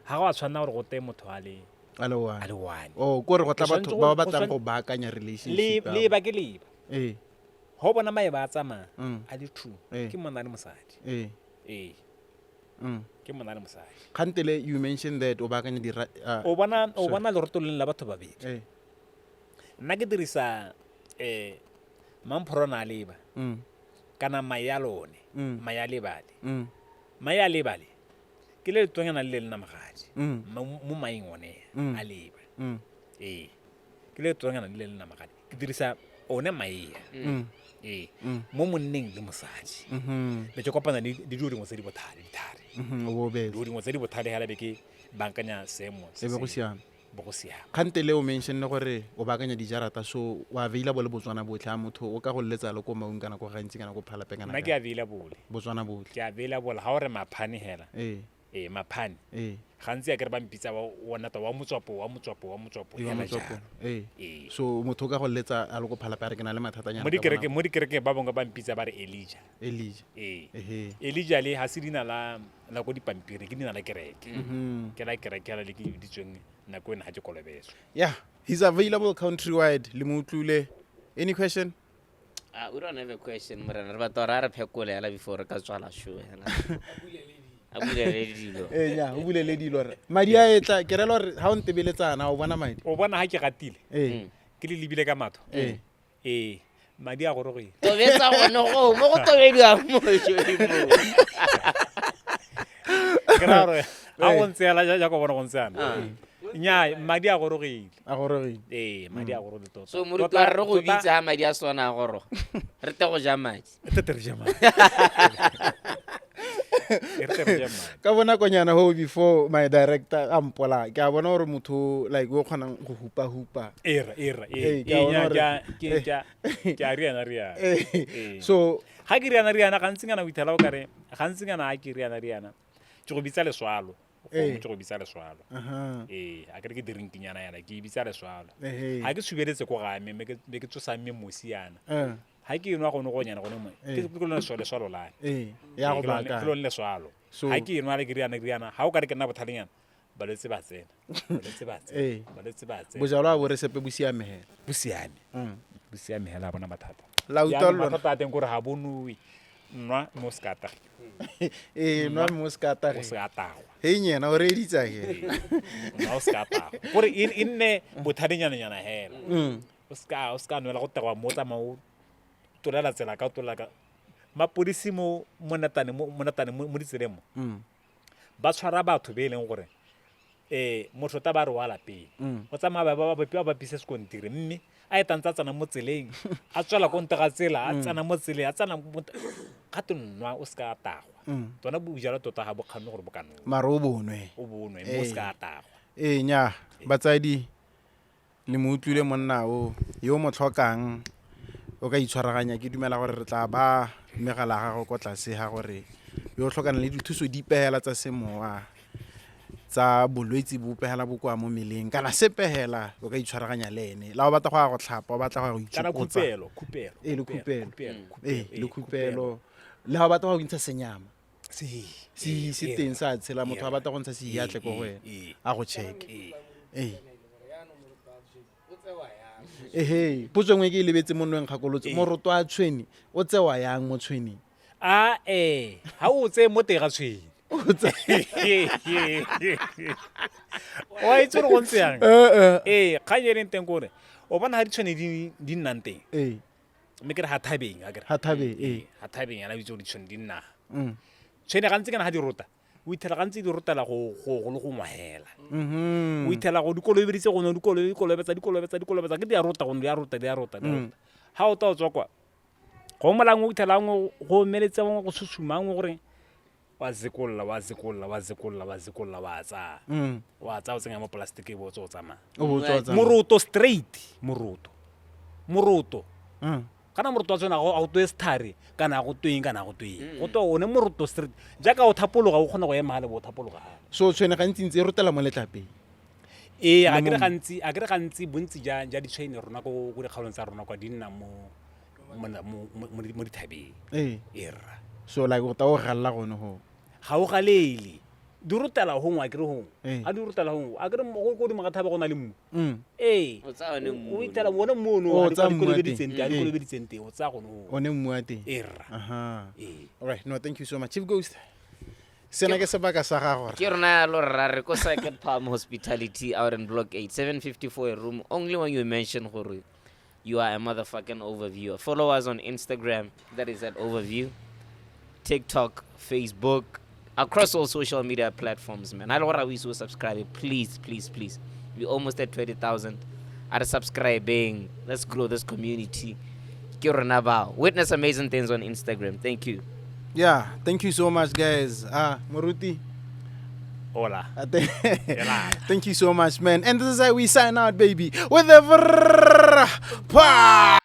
ga go a tshwanela gore go teye motho a le A le one. A le one. Oh, kore go tla Go batho tshwanetse ba ba go batlang go baakanya relationship Le ya ba ke leba. Ee. Ga o bona maeba a tsamaya, a le two, ke monna le mosadi. Ee. Ee. Ke monna le mosadi. Kgantele, you mentioned that o baakanya di O sorry. bona leroto leng la batho babedi. Ee. Nna ke dirisa, mamphorwana a leba. Kana mae a lone, mae a lebale. Mae a lebale, ke le letonyana le le namagadi. Mo maeng one, a leba. Ee. Ke le letonyana le le namagadi. Ke dirisa one mae a. Ee. Mo monneng le mosadi. Be ke kopana le dilo dingwe tse di bothale, dithare. O bo bese. Dilo dingwe tse di bothale hela be ke bankanya seemo se E be go se siame. Bo go siame. Kgantele o mentionne gore o baakanya dijarata, so o available Botswana botlhe, a motho o ka go letsa le ko Maung kana ko gantsi kana ko Phalapeng kana Nna kae? ke available. Botswana botlhe. Ke available ha o re maphane hela. Ee. Ee, maphane. Ee. Gantsi a ke re ba mpitsa wa ona ta wa motswapo, wa motswapo, wa motswapo, Ee, wa hela motswapo. jalo. Ee. Ee. So motho o ka go letsa a le ko Phalapeng a re ke na le mathatanyana Mo ka dikerekeng, bonako. mo dikerekeng ba bangwe ba mpitsa ba re Elijah. Elijah. Ee. Ehe. Elijah le ha se leina la ko dipampiring, ke leina la kereke. Ke la kereke hela le ke le biditsweng nako ena ha ke kolobetswa. Yeah, he's available countrywide. Le mo utlwile. Any question? We don't have a question, morena. Re batla gore a re phekole hela before re ka tswala show hela. A bulele dilo. Ee, nya, o bulele dilo re. Madi a etla, ke rela gore ha o ntebeletsana, o bona madi. O bona ha ke ratile. Ee. Ke le lebile ka matho. Ee. Ee, madi a gorogile. Tobetsa gone go, mo go tobediwang mo, Joey mo. Ke raya gore, ha go ntse hela, jaaka o bona go ntse yana. Nnyaa, madi a gorogile. A gorogile. Ee, madi a gorogile tota. So, moruti wa re re go bitsa ha madi a swana a goroga. Re tle go ja madi. Re tle re ja madi. Re tle re ja madi. Ka bonakonyana ho before my director a mpola, ke a bona gore motho like o kgonang go hupa-hupa. Ee, rra, ee, rra, ee. Ee, ke a Ee, bona nnyaa, gore ke a riana, riana. Ee. Ee. So ga ke riana, riana, gantsi ngana o ithela o kare, gantsi ngana ha ke riana, riana, ke go bitsa leswalo. Ee. Gongwe ke go bitsa leswalo. Aha. Ee, a kere ke drinkinyana yana, ke e bitsa leswalo. Ehe. Ha ke subeletse ko gae, mme ke tsosa mme mosi yana. Eh. Ha ke enwa gone go nyana gone mo, Ee. ke lone leswalo la me. Ee, ya go Ee, ke baakanya. lone leswalo. So Ha ke enwa le ke riana, riana, ha o kare ke nna bothalenyana, balwetse ba tsena. Balwetse ba tsena. Ee. Balwetse ba tsena. Bojalwa bo re sepe bo siame hela. Bo siame. Bo siame hela, ha bona mathata. La utlwa Jaanong lona. mathata a teng kore ha bo nowe. Nwa mme o se ka tagiwa. Ee, nwa mme o se ka tagiwa. O se ka tagwa. Hei nyena, o reeditsa ke. Nwa o se ka tagwa. Gore e nne bothalenyananyana hela. O se ka nwela go tagwa mo tsamaya o tolela tsela ka, o tolela ka. Mapodisi mo, mo Natane, mo, mo Natane, mo, mo ditseleng mo. Ba tshwara batho be e leng gore, motho ta ba re wa lapeng. O tsamaya ba, ba, ba, ba bapise sekontiri, mme a e tantsa tsena mo tseleng, a tswela ko ntle ga tsela, a tsena mo tseleng, a tsena mo ga te nwa o se ka tagwa. Tsona bojalwa tota ga bo kganne gore bo ka nowa. Mara o bonwe. O bonwe, mme o se ka tagwa. Ee, nnyaa, batsadi, le mo utlwile monna o, yo o mo tlhokang, o ka itshwaraganya. Ke dumela gore re tla ba megala ya gago ko tlase ga gore yo o tlhokang le dithuso dipe hela tsa semowa, tsa bolwetse bope hela bo kwa mo mmeleng, kana sepe hela, o ka itshwaraganya le ene. La o batla go ya go tlhapa, o batla go ya go Kana itsokotsa. khupelo, khupelo, Ee, le khupelo, khupelo. khupelo, Ee, khupelo, le ee, khupelo. khupelo. Le ha o batla go intsha senyama. Se, Se, se ee, teng sa tshela, motho ee, a batla go ntsha se atle ko go ee, wena. ee. A go check. Ee. Ee. Ehe, potso nngwe ke e lebetse mo nnweng kgakolotse. Ee. Moroto wa tshwene o tsewa yang mo tshweneng? A, ee, ha o tseye mo teng ga tshwene. O tse- Wa itse gore go ntse yang? Eh, eh. Ee, kgang e leng teng ke gore, o bona ha ditshwene di nnang teng. Ee. Mme ke re ha thabeng, a ke re. Ha thabeng, ee. Ee, ha thabeng yana o itse gore ditshwene di nna. Tshwene gantsi kana ha di rota, O ithela gantsi di rotela go go le gongwe hela. O ithela go di kolobeditse go no di kolobetsa di kolobetsa di kolobetsa ke di a rota go di a rota di a rota di a rota. Ha o ta o tswa kwa go molang o ithela go omeletse go susumang gore wa zekolla wa zekolla wa zekolla wa zekolla wa tsaya. Wa tsaya o tsenya mo plastic e bo o tswa o tsamaya. O bo tswa o tsamaya. Moroto straight moroto. Moroto. Kana moroto wa tsona ga go toe sethare kana go tweng kana go tweng. Go twe one moroto straight. Jaaka o thapologa o kgona go ema hale bo o thapologa hale. So tshwene gantsi ntse e rotela mo letlapeng. Ee, a kere gantsi a kere gantsi bontsi ja ja ditshwene rona ko ko dikgaolong tsa rona kwa di nna mo mo mo mo dithabeng. Ee. Ee rra. So like o ta o galla gone go. Ga o galele. Di rotela gongwe a kere gongwe. Ee. Ga di rotela gongwe a kere go ko godimo ga thaba go na le mmu. Ee. O tsaya one mmu O ithela one mmu ono O ga di tsaya mmu wa teng. kolobeditseng teng, ga di Ee. kolobeditseng teng, o tsaya gone oo. One mmu wa teng. Ee rra. Aha. Ee. All right, no, thank you so much. Chief Ghost. Sena ke sebaka sa gago. Ke rona yalo rra re ko Circuit Palm Hospitality out in Block 8, 754 a room. Only when you mention gore you are a motherfucking overviewer. Follow us on Instagram, that is at overview. TikTok, Facebook, across all social media platforms, man. I don't want to subscribe. Please, please, please. We're almost at 20,000. Are subscribing. Let's grow this community. Ke rona bao. Witness amazing things on Instagram. Thank you. Yeah, thank you so much, guys. Moruti. Hola. Thank you so much, man. And this is how we sign out, baby. With the vrrrr, pa.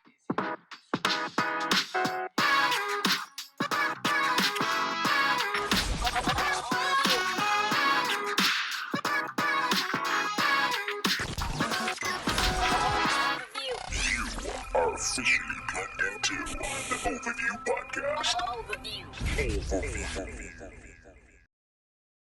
Are officially plugged into the Overview Podcast. Overview. Overview.